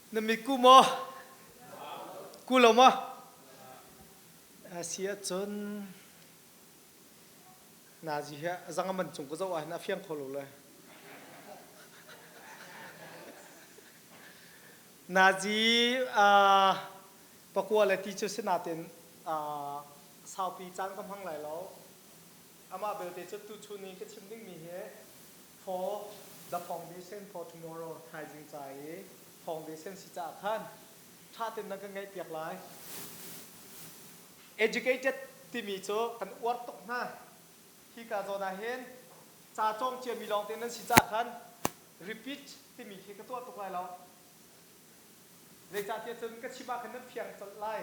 Na mit ku maw? Ku lo maw? A si ahcun nazi hi a zang a man cung ka zoh ahhin a fiang kho lo le. Nazi pakua le ti cu si natin saupi caan ka hmang lai lo. Amah belte cu tuchun i ka chim dingmi hi for the foundation for tomorrow thaizing ca i foundation si caah khan ṭha tein nan kan ngaihpiak lai. Educated timi cu kan uar tuk hna. Hika zawn ah hin ca cawng ciami lawngte nan si caah khan repeat timi khi ka tuah tuk lai lo. Zeicahtiah cun ka chim ah khan nan fiang colh lai.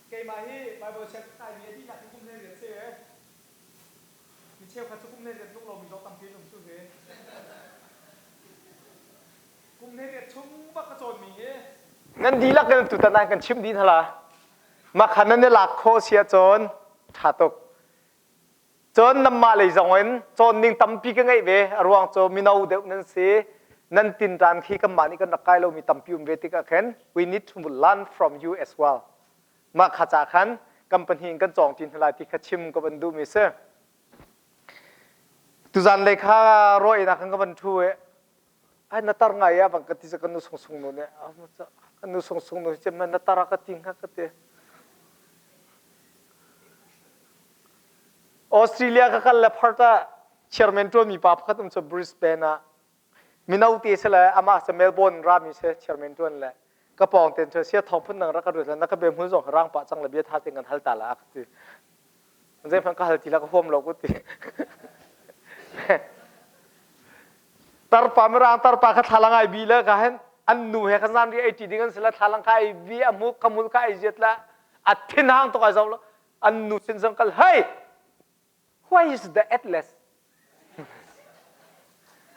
Keimah hi Bible siang ka kaimi a dihlak in kum 18 si. Mi cheukhat cu kum 18 tluk lomi zong tampi an um cu hi. Kum 18 chung bak ka cawnmi hi nan dihlak in tutan ah kan chim dih hna la. Mah kha nan i lak khawh si ahcun ṭha tuk. Cun nanmah lei zong in cawn ding tampi ka ngeih ve. A ruang cu mino deuh nan si. Nan tinṭan khi kanmah nih kan rak kai lomi tampi um ve tikah khin we need to learn from you as well. Mah kha ca khan kan pahnih in kan cawng ṭi hna lai ti kha chim ka van duhmi si. Tuzan lei kha rawi nak kan ka van ṭhu i ai na tar ngai ah bang ka ti cu kan nu sung sung nu nih kan nu sung sung nu hi na tar a ka ti hnga ka ti. Australia ka kal le Perth ah chairman ṭuanmi pa pakhat um cu Brisbane ah mino te si le amah cu Melbourne rami si chairman ṭuan le ka pawng ten cu sia thawng phun dang rak ka ruat le na ka be hmun zong rang pah cang le bia tha te kan hal ta la ka ti zeihmanh ka hal ti la ka huam lo ku ti tarpa mirang tarpa kha thlalang ai bi le ka hen an nu he khan zan ri ai ti ding an si la thlalang kha ai bi a mu ka mul kha ai ziat la a thin hang tuk ai zo lo an nu sin zong kal hey why is the atlas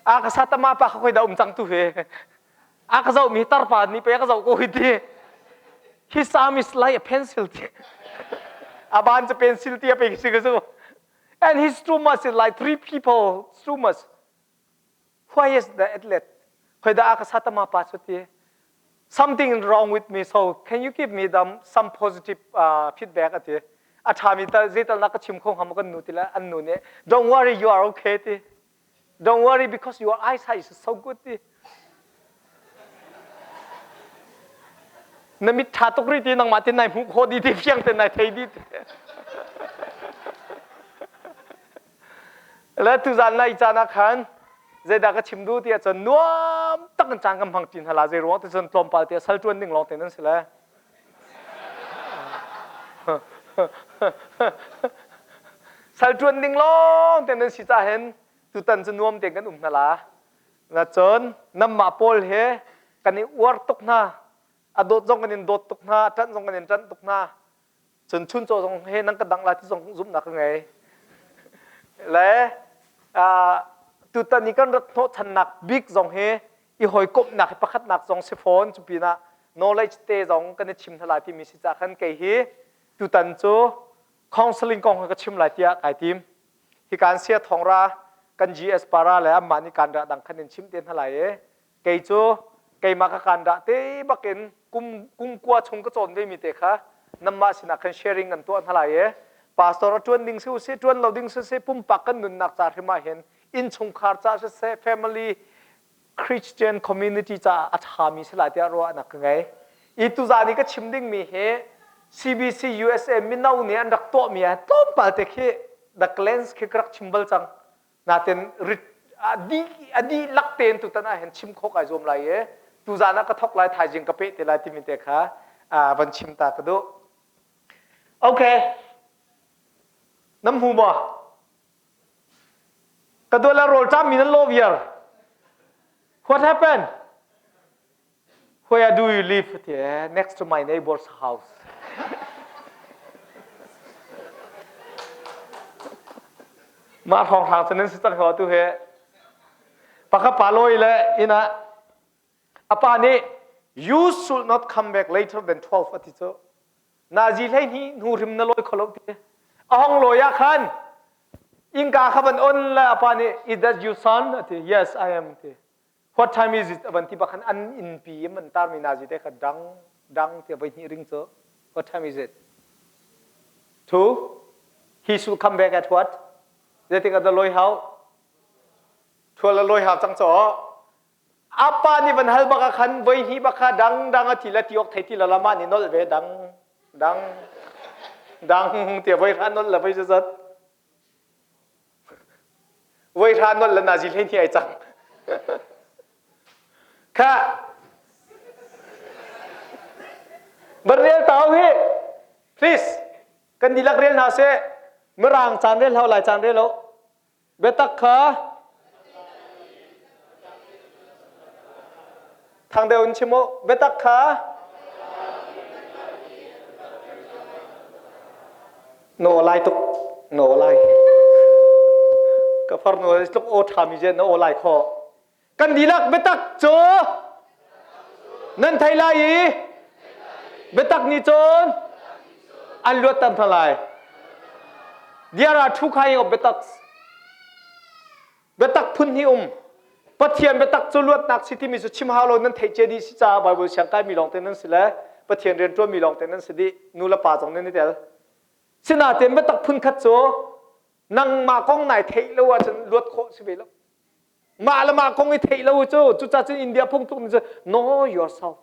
a ka satama pa ka khoi da um cang tu he a ka zoh mi tarpa ni pe ka zoh ko hi ti his arm is like a pencil ti aban cu pencil ti a pe si ka su and his stomach is like three people stomach why is the athlete khoi da a ka satama pa chu ti something wrong with me so can you give me the, some positive uh, feedback ati a ṭhami tal zeital na ka chim kho hnga maw kan nu ti le an nu nih don't worry you are okay ti don't worry because your eyesight is so good ti na mit ṭha tuk ri ti nangmah tin nai hmuh khawh di ti fiang ten nai thei di ti Le tuzan nai caan ah khan zeidah ka chim duh ti ahcun nuam tak in caan kan hmang ṭi hna la zei ruang ti cun tlawmpal te sal ṭuan ding lawng te nan si le. Sal ṭuan ding lawng te nan si ca hin tutan cu nuam tein kan um hna la. Na cun nanmah pawl he kan i uar tuk hna. A dawt zong kan in dawt tuk hna, a ṭanh zong kan in ṭanh tuk hna. Cun chuncaw zong he nan ka dangh lai ti zong zumhnak ka ngei. Le tutan i kan rat hnawhchannak bik zong hi i hawikomhnak hi pakhatnak zong si fawn cu pinah knowledge te zong kan i chim hna lai timi si caah khan kei hi tutan cu counseling kong hi ka chim lai tiah kai tim. Hi kan sia thongra kan GS para le amah nih kan ra dang khan in chim te hna lai i Kei cu keimah ka kan dah te bakin kum kum kua chung ka cawn vemi te kha nanmah sinah khan sharing kan tuah hna lai i pastor a ṭuan ding si usih ṭuan lo ding siseh pumpak kan nunnak ca hrim ah hin innchungkhar ca siseh family Christian community caah a ṭhami si lai tiah ruahnak ka ngei. I tuzaan i ka chim dingmi hi CBC USA mino nih an rak tuahmi ah tlawmpal te khi the glance khi ka rak chim bal cang. Natin a dihlak tein tutan ah hin chim khawh kai zuam lai i tuzaan ah ka thawk lai thaizing ka peh te lai timi te kha van chim ta ka duh. Okay. Nam hmu maw? Ka dual la rawl ṭam mi nan law viar. What happened? Where do you live? Next to my neighbor's house. Mah hrawnghrang cu nan si cang ko tu he. Pakhat pa lawi le inn ah a pa nih you should not come back later than 12 ati cu. Nazi hlei hnih hnu hrim na lawi kho lo ti. A hong lawi ah khan innka kha van on le a pa nih is that your son ati yes I am ti. What time is it? Avan ti bak khan an innpi in an tarmi nazi te kha dang dang tiah voi hnih ring cu. What time is it? Two. He should come back at what? Zeitik ah dah lawi hau? Thual a lawi hau cang caw. Apa nih van hal bak ah khan voi hnih bak kha dang dang a ti la ti awk thei ti la lama nih nolh ve dang dang dang tiah voi hra nolh la voi zat Voi hra nolh le nazi hlei hnih ai cang. Kha Van rel tau hi please kan dihlak rel hna seh mirang caan rel hau lai caan rel lo biatak kha thang deuh in chim u biatak kha Na aw lai tuk. Na aw lai. Ka farnu tluk aw ṭhami je na aw lai khawh. Kan dihlak biatak cu nan thei lai i biatak nih cun an luatter hna lai. There are two kinds of biatak. Biatak phun hi um. Pathian biatak cu luatnak si timi cu chim hau lo nan theih cia dih si caah Bible siang kaimi lawng te nan si le Pathian rian ṭuanmi lawng te nan si dih. Nu le pa zong nan i tel. Sinain biatak phun khat cu nangmah kong nai theih lo ahcun luat khawh si ve lo. Mah le mah kong i theih lo cu cucaah cun India phungtluk nih cun know yourself.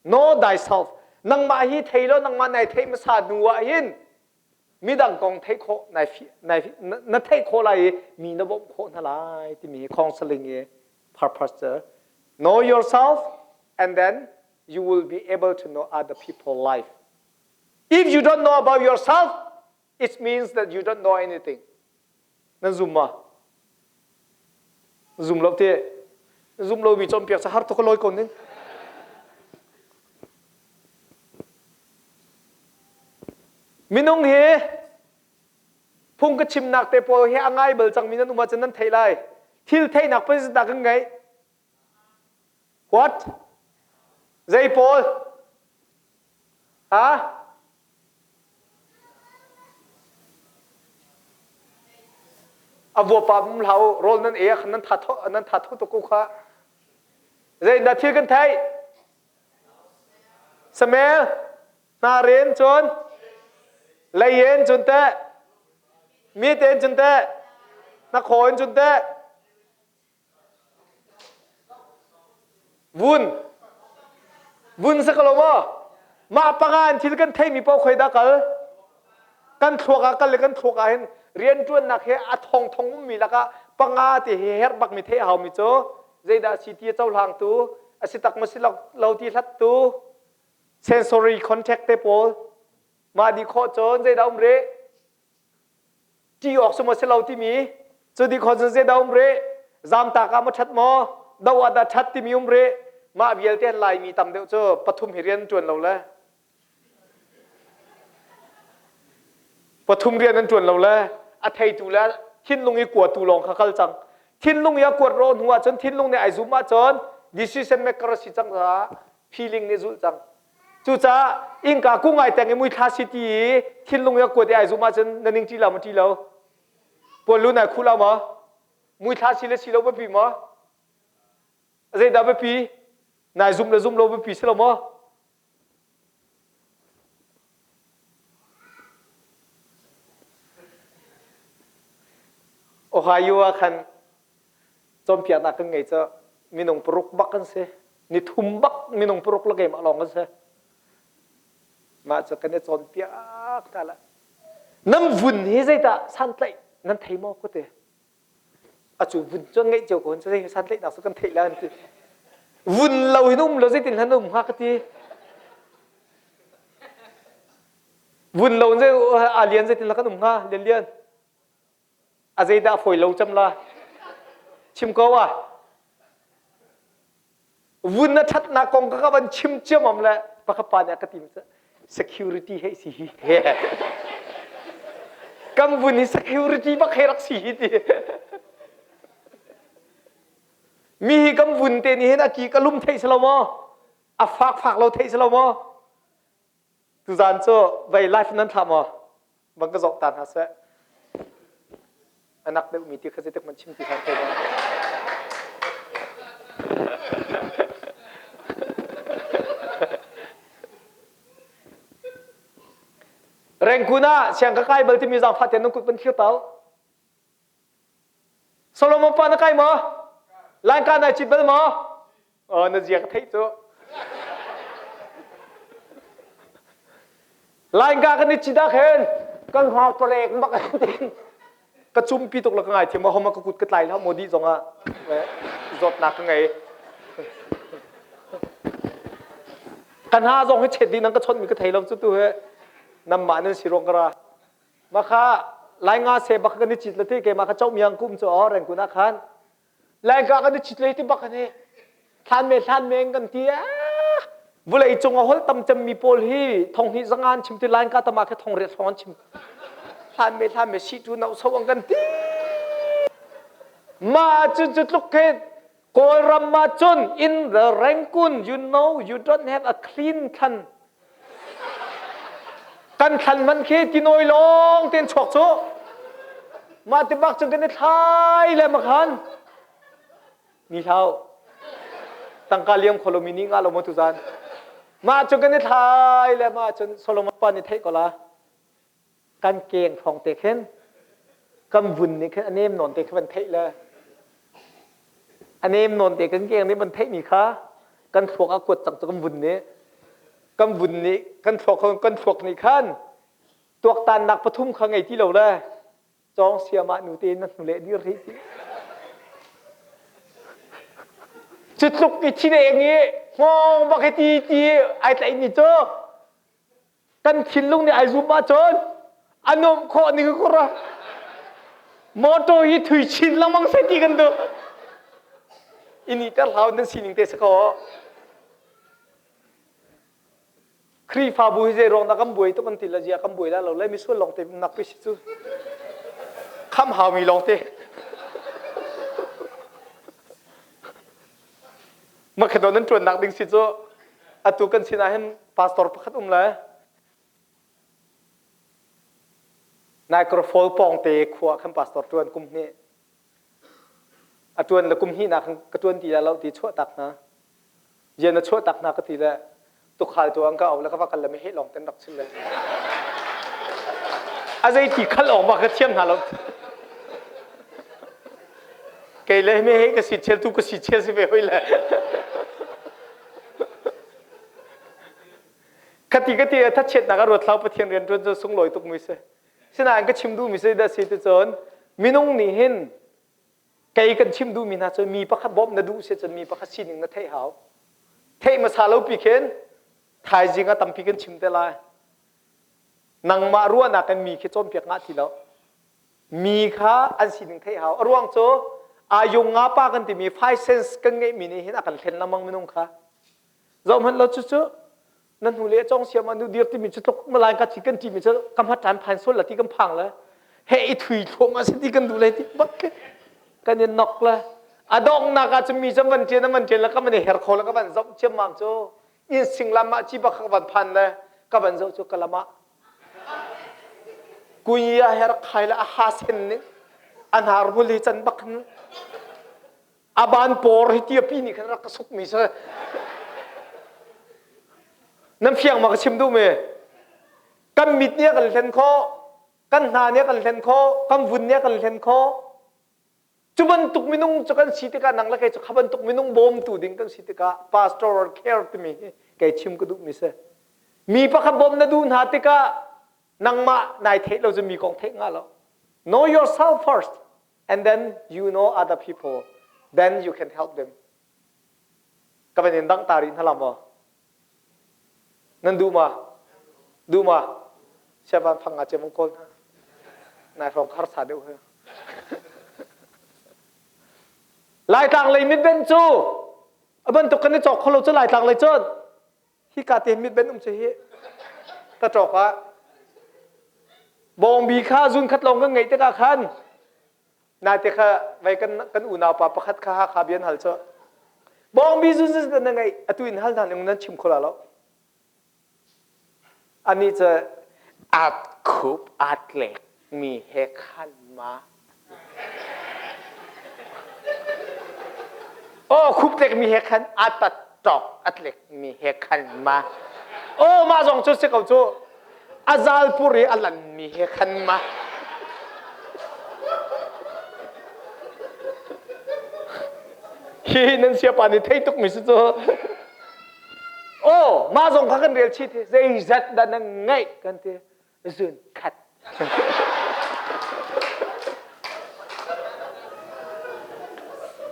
Know thyself. Nangmah hi thei lo nangmah nai theih hmasa hnu ah hin midang kong theih khawh na theih khawh lai i mi na bawmh khawh hna lai timi hi counseling i purpose cu know yourself and then you will be able to know other people life if you don't know about yourself it means that you don't know anything nan zum ma zum lo te zum lo mi cawnpiak ca har tuk loi ko ning Minung hi phung ka chimnak te pawl hi a ngai bal cangmi nan um ahcun nan theih lai. Thil theihnak pei dah kan ngeih? What? Zei pawl? Ha? A vuapa um hlah u, rawl nan ei ah khan nan tha nan tha tho tuk ko kha. Zei dah thil kan theih? Samuel, hnarin cun, leiin cun teh, mit in cun teh, hnakhaw in cun teh, vun, vun si ko lo maw? Mah panga in thil kan theimi paoh khoi dah kal? Kan thluak ah kal le kan thluak ah hin rianṭuannak he a thong thong ummi lakah panga ti hi herh bakmi theih a haumi cu zeidah si ti a cohlangtu a si tak maw si lo ti hlattu sensory contact te pawl mah dih khawh cun zeidah um rih ṭih awk si maw si lo timi cu dih khawh cun zeidah um rih zamtak ah maw ṭhat maw do ah dah ṭhat timi um rih mah vialte an laimi tam deuh cu pathum hi rian ṭuan lo le Pathum rian an ṭuan lo le a theitu le thinlung i kuatu lawng kha kal cang. Thinlung i a kuat rawh hnu ahcun thinlung nih ai zum ahcun decision maker a si cang caah feeling nih zulh cang. Cucaah innka kung ai teng i muithla si ti i thinlung i a kuat i ai zum ahcun na ning ṭi lo maw ṭi lo? Puanlu nai khuh lo maw? Muithla si le si lo biapi maw? Zeidah biapi? Nai zum le zum lo biapi si lo maw? Ohio ah khan cawnpiaknak kan ngei cu minung paruk bak kan si. Ni thum bak minung paruk le keimah lawng kan si. Mah cu kan i cawnpiak hna la. Nan vun hi zeitah santlaih nan thei maw ka ti. Acu vun cu ngeih cio ko cu zei santlaihnak cu kan theih la an ti. Vun lo in um lo zeitin hlan um hnga ka ti. Vun lo in zei a lian zeitin la kan um hnga lian lian. A zeidah fawi lo cam la. Chim ko ah. Vun na ṭhatnak kong ka van chim ciamam le pakhat pa nih a ka ti security hei si hi kan vun hi security bak hei rak si hi ti mi hi kan vun te nih hin a ki ka lum theih si lo maw a fak fak lo theih si lo maw tuzan cu vei life nan thlah maw Van ka zoh ta hna seh. Anak deuhmi ti kha zeitik man chim ti hlan thei. Rengkun ah siang ka kai bal timi zaangfah tein nan kut van thlir tau. Solomon pa na kai maw? Lainka nai cit bal maw? Oh, na zia ka theih cu. Lainka kan i cit ah khin kan hngawng parek bak tin ka cumpi tuk la ka ngai thiam homa ka kut ka tlai hlah maw di zong ah zawtnak ka ngei. Ka hna zong hi chet dih nang ka chawnh mi ka thei lo cu tu he namah nan si ruang ka ra. Maka lai nga se bak kan i cit la ti keimah ka choh miang kum cu o rengkun ah khan lai ka kan i cit le ti bak kan hi thlan me thlan me kan ti vulei cung a hol tam cem mi pawl hi thong hi zangan chim ti lain ka tama khe thong riat hrawng an chim thlan me thlan me si tu nau so ang kan ti ma cu cu tluk khe Kawlram ah cun in the Rangoon you know you don't have a clean thlan kan thlan man khi tinawi lawng ten chuak cu mah ti bak cun kan i thlai le makhan ni hlau tangka liam kholomi ni nga lo mo tu zan mah cu kan i thlai le mah cun Solomon pa nih theih ko la kan keng thawng te khin kan vun nih khin a nem nawn te khi van theih le a nem nawn te kan keng nih van theih mi kha kan thluak a kuat cang cu kan vun nih kan vun nih kan thluak kan thluak nih khan tuaktannak pathum kha ngei ti lo le cawng siamah nu te na hnu le dir rih ti cu tluk i thi deng i hngawng bak hi ti ti ai tlaih mi cu kan thinlung nih ai zum ahcun a nuamh khawh ning ka ra motor hi thui chin lengmang se ti kan duh ini ter hlau nan sining te sako Khrihfabu hi zei ruang dah kan buai tuk an ti la zia kan buai la lo le misual lawng te nak pi si cu kham hau mi lawng te Makhadon nan ṭuannak ding si cu atu kan sinah hin pastor pakhat um le Niagara Falls pawngte khua khan pastor ṭuan kum hnih a ṭuan le kum hnihnak ka ṭuan ti lo ti chuah tak hna Jian na chuah tak hna ka ti le tukhal tu an ka au le ka va kal le meheh lawng ten rak chim le a zei ti khal awk ma ka thiam hna lo kei le meheh ka si chel tu ka si chel si ve hoi le khati ka ti thachiatnak a ruat hlau Pathian rian ṭuan cu sunglawi tuk mi si sinain ka chim duhmi si dah si ti cun minung nih hin Kei kan chim duhmi hna cu mi pakhat bawmh na duh si cun mi pakhat sining na theih hau. Theih hmasa lo pi khin thaizing ah tampi kan chim te lai. Nangmah ruahnak in mi khi cawnpiak ngah ti lo. Mi kha an sining theih hau. A ruang cu ayung nga pa kan timi five sense kan ngeihmi nih hin a kan thlen lengmang minung kha. Zoh hmanh lo cucu na hnu le cong siam ah nu dir timi cu tluk malai ka chi kan timi cu ka hmat tan phan sul la ti kan phang le he i thui thluam a si ti kan duh le ti bak ke kan in nok le a dongnak ah cun mi cu van ṭian van ṭian le ka van i her kho le ka van zoh ciammam cu in sing lam ah ci bak ka van phan le ka van zoh cu ka lam ah kui a her khai le a ha sen ning a hnar hmul hi can bak a ban por hi tiapi nih khan rak ka suk mi si nan fiang ma ka chim duh me kan mit nih a kan hlen khawh kan hna nih a kan hlen khawh kan vun nih a kan hlen khawh cu bantuk minung cu kan si tikah nang le kei cu kha bantuk minung bawmtu ding kan si tikah pastoral care timi hi kei chim ka duh mi si mi pakhat bawm na duh hna tikah nangmah nai theih lo cu mi kong theih nga lo know yourself first and then you know other people then you can help them ka van in dang ta rih hna la maw nan duh ma duh ma siavan phang nga cem kawl hna nai hrawng harsa deuh he Laitlang lei mitben cu a bantuk kan i cawk kholo cu Laitlang lei cun hika te mitben um cu hi ka ṭawk ah bawngbi kha zun khat lawng kan ngeih tikah khan naite kha vei kan kan unau pa pakhat kha Hakha bia an hal cu bawngbi zun zun na ngeih atu in hal hna ning nan chim kho la lo Anih cu at khup aa tlekmi he khan ma? Aw khup tlekmi he khan a tatṭawk a tlekmi he khan ma? Aw mah zong cu si ko cu. A zalpur i a lanmi he khan ma. Hi nan siapa nih thei tuk mi si cu. Oh, mah zong kha kan rel chih ti. Zeizat dah nan ngeih kan ti. Zun khat.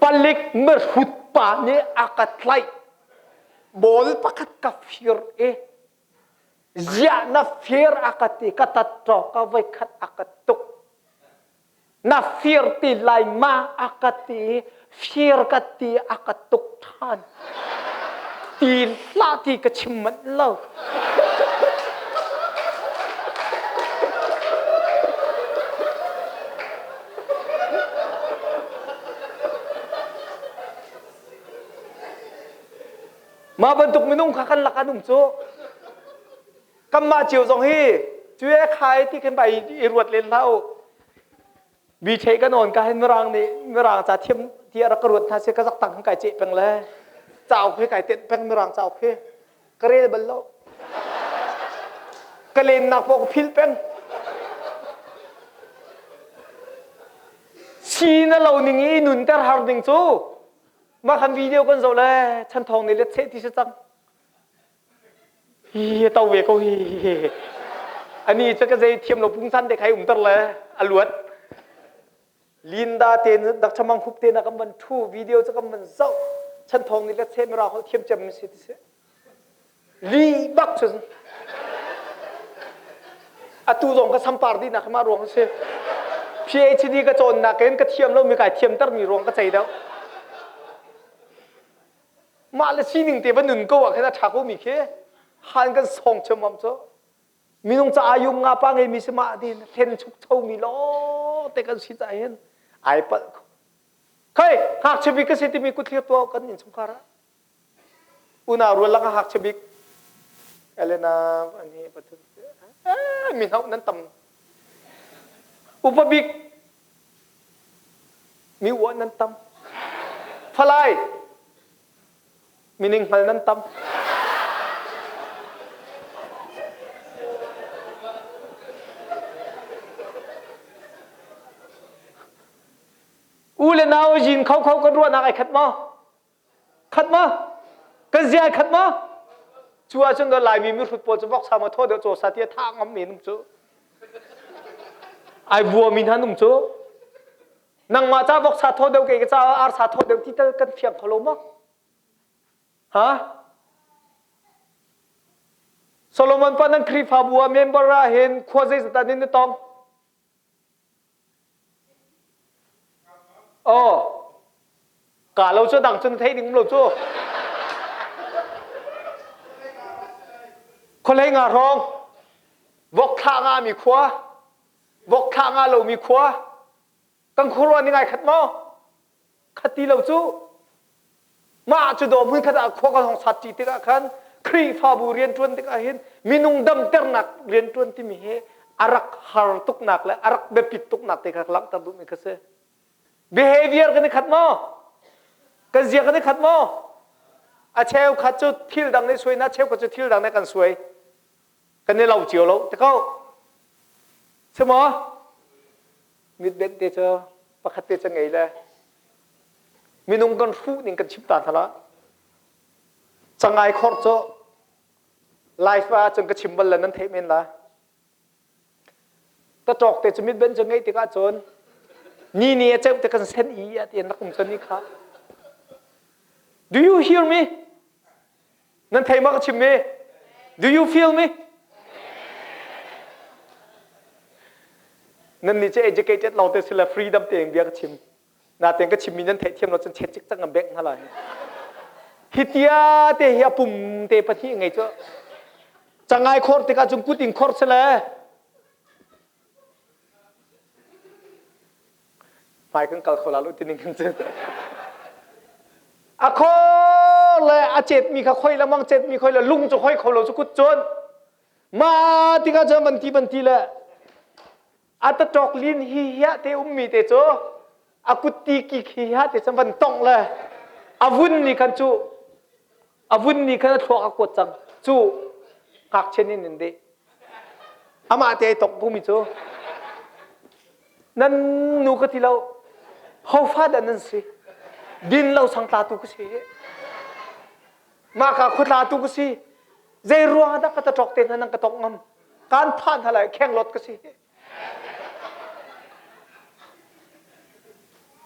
Palik mirhut pa nih a ka tlaih. Bawl pakhat ka fir i ziah na fir a ka ti ka tat ka voi khat a ka tuk. Na fir ti lai ma a ka ti fir ka ti a ka tuk ṭhan. Ti hlah ti ka chim manh lo. Mah bantuk minung kha kan lak an um cu. Kanmah cio zong hi cue khai ti khin bai i ruat len hlah u. Bi thei kan on ka hin mirang nih mirang ca thiam ti a rak ka ruat hna si ka zak tang kai ceh peng le cauk hi kai tenh peng mirang cauk hi ka rel bal lo. Ka lennak pawh ka philh peng. Si na lo ning i nunter har ding cu mah khan video kan zoh le chan thawng nih let seh ti si cang. Hi to ve ko hi. Ani cu ka zei thiam lo pungsan te khai umter le a luat. Linda te dak chamang hup te na kan van thu video cu kan van zoh. Chan thawng nih let seh mira holh thiam cem si ti si. Li bak cun atu zong ka sampar dih nak ma ruang si. PhD ka cawnnak in ka thiam lo mi kai thiamter mi ruang ka cei deuh. Mah le sining te va nun ko ah khin a ṭha ko mi khi han kan sawng chiammam cu minung ca ayum nga pa ngei mi si mah din hlen chuk cho mi lo te kan si ca hin ai palh ko khei ngakchia bik ka si timi kut thlir tuah kan innchungkhar ah unau rual lakah ngakchia bik Elena ani pathum mi hnauh nan tam upa bik Mi uah nan tam. Falai mining hngal nan tam. U le nau yin kho kho kan ruahnak ai khat maw? Khat maw? Kan zia ai khat maw? Cu ahcun Laimi mihrut pawl cu voksa maw thaw deuh caw sa ti a thah ngam men um cu. Ai vuami hna um cu. Nangmah ca voksa thaw deuh kei ka ca arsa thaw deuh ti tal kan fiang kho lo maw? Ha? Solomon pa nan Khrihfabu ah member ah hin khua zeizat ah nan i tong? Aw, ka lo cu dang cun theih ding um lo cu. Khualei nga hrawng, vok thlah nga mi khua, vok thlah nga lo mi khua, kan khuaruah ning ai khat maw? Khat ti lo cu. Mah cu dawh hmun khat ah khua kan hong sat ṭi tikah khan Khrihfabu rianṭuan tikah hin minung damternak rianṭuan timi hi a rak har tuknak le a rak biapit tuknak te kha langhter duhmi kha si. Behavior kan i khat maw? Kan zia kan i khat maw? A cheukhat cu thil dang nih suai na cheukhat cu thil dang nih kan suai. Kan i lo cio lo te ko. Si maw? Mitbenh te cu pakhat te cu ngei le minung kan hruh ning kan chim ta hna la cangai khor cu life ah cun ka chim bal le nan theih men la ta ṭawk te cu mitbenh cu ngeih tikah cun ni ni a ceuh te kan sen i a ti an rak um cun ni kha do you hear me Nan thei ma ka chim mi? Do you feel me? Nan nih cu educated lawng te sila freedom te bia ka chim. Natein ka chimmi nan theihthiam lo cun chet cik cang an bengh hna lai. Hi tia te hi a pum te pahnih ngei cu. Cangai khor tikah cun kut in khor sile Hmai kan kal kho la lo ti ning kan cun. A khor le a cetmi kha khoi lamang cetmi khoi le lung cu khoi kho lo cu kut cun. Ma tikah cun van ti van ti le a taṭawk lin hi hiah te ummi te cu a kut ti ki khi hiah te cun van tongh le a vun ni khan cu a vun ni khan a thluak a kuat cang cu ngakchia nin in deh. Amah te ai tok bumi cu. Nan nu ka ti lo. Hofa dah nan si? Din lo sang tla tu ka si. Mah ka khutla tu ka si. Zei ruang dah ka ta ṭok te hna nan ka tok ngam? Kan thah hna lai khenglot ka si.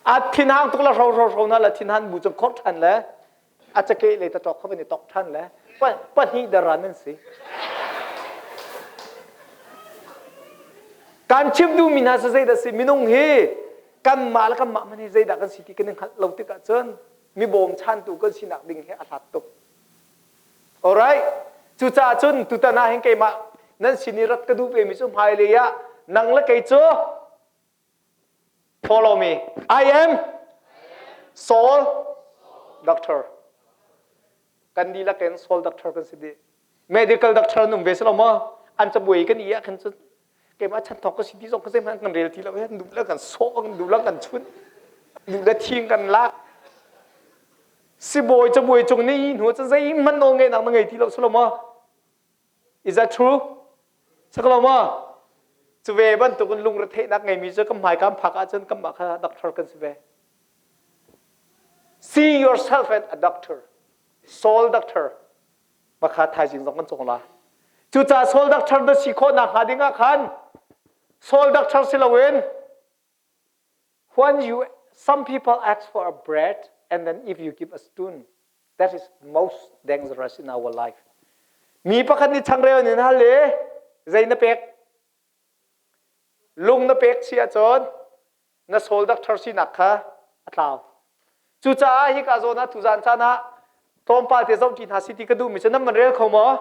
A thinhang tuk la hro hro hro na la thinhan bu cung khor ṭhan le a cakeh le taṭok kha van i tok ṭhan le pahnih daran an si. Kan chim duhmi hna cu zeidah si minung hi kanmah le kanmah hmanh hi zeidah kan si ti kan i hngalh lo tikah cun mi bawmchantu kan sinak ding hi a hlat tuk. Alright. Cucaah cun tutan ah hin keimah nan sin i rat ka duh vemi cu hmailei ah nang le kei cu follow me. I am Saul doctor. Kan dihlak in Saul doctor kan si dih. Medical doctor an um ve si lo maw? An cabuai kan i ah khan cun keimah chan thawk ka si ti zong ka zeihmanh kan rel ti lo duh le kan sawh duh le kan chunh duh le thing kan lak sibawi cabuai cung nih hnu cu zeihmanh nawl ngeihnak na ngei ti lo si lo maw is that true Saklo maw cu ve bantukin lungretheihnak ngeimi cu kan hmai kan phak ahcun kanmah kha doctor kan si ve see yourself as a doctor soul doctor Makha thaizing zong kan cawng la. Cucaah soul doctor na si khawh nakhnga ding ah khan soul doctor si loin when you some people ask for a bread and then if you give a stone that is most dangerous in our life. Mi pakhat nih changreu in hal le zei na pek lung na pek si ahcun na soul doctor sinak kha a tlau. Cucaah hika zawn ah tuzaan caan ah tlawmpal te zohṭi hna si ti ka duhmi cu nan van rel kho maw?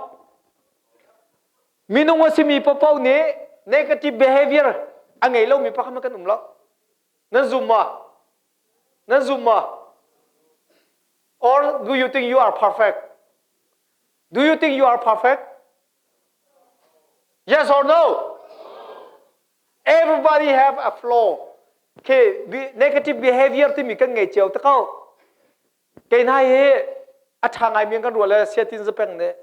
Minung a simi paohpaoh nih negative behavior a ngei lomi pakhat kan um lo. Nan zum maw? Nan zum maw? Or do you think you are perfect? Do you think you are perfect? Yes or no? Everybody have a flaw. Okay, negative behavior timi kan ngei cio te ko. Kei hna hi a ṭha ngaimi kan ruah le siatin zapeng nih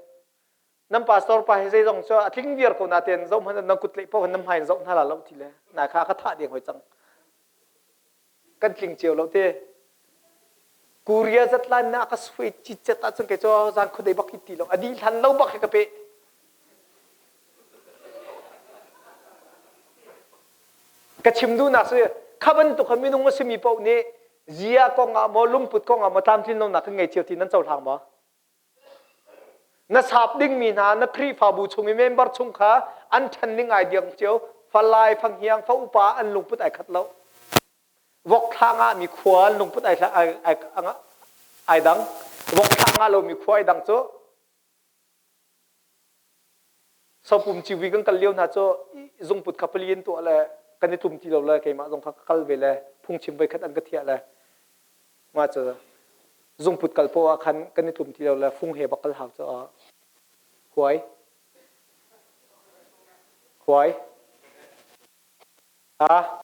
nan pastor pa hi zeizong cu a tling viar ko natein zoh hmanh nan kut tlaih paoh nan hmai in zoh hna la lo ti le na kha ka thah deng hoi cang. Kan tling cio lo te. Korea zatlan na ka suai cicet ahcun kei cu zan khuadei bak hi ti lo a dih hlan lo bak hi ka peh. Ka chim duhnak si kha bantuk kha minung a simi paoh nih zia kong ah maw lungput kong ah maw tlamtlin lonak kan ngei cio ti nan cohlang maw? Na sap dingmi hna na Khrihfabu chung i member chung kha an ṭhan ning ai diang cio falai fanghiang fa upa an lungput ai khat lo. Vok thla ngah mi khua an lungput ai ai ai ai dang. Vok thla ngah lomi khua ai dang cu Sopum civi kan kal lio hna cu zungput kha pali in tuah le kan i tlum ti lo le keimah zong kha ka kal ve le phungchim voikhat an ka thiah le mah cu zungput kal poah ah khan kan i tlum ti lo le fung he bak kal hau cu huai huai Ha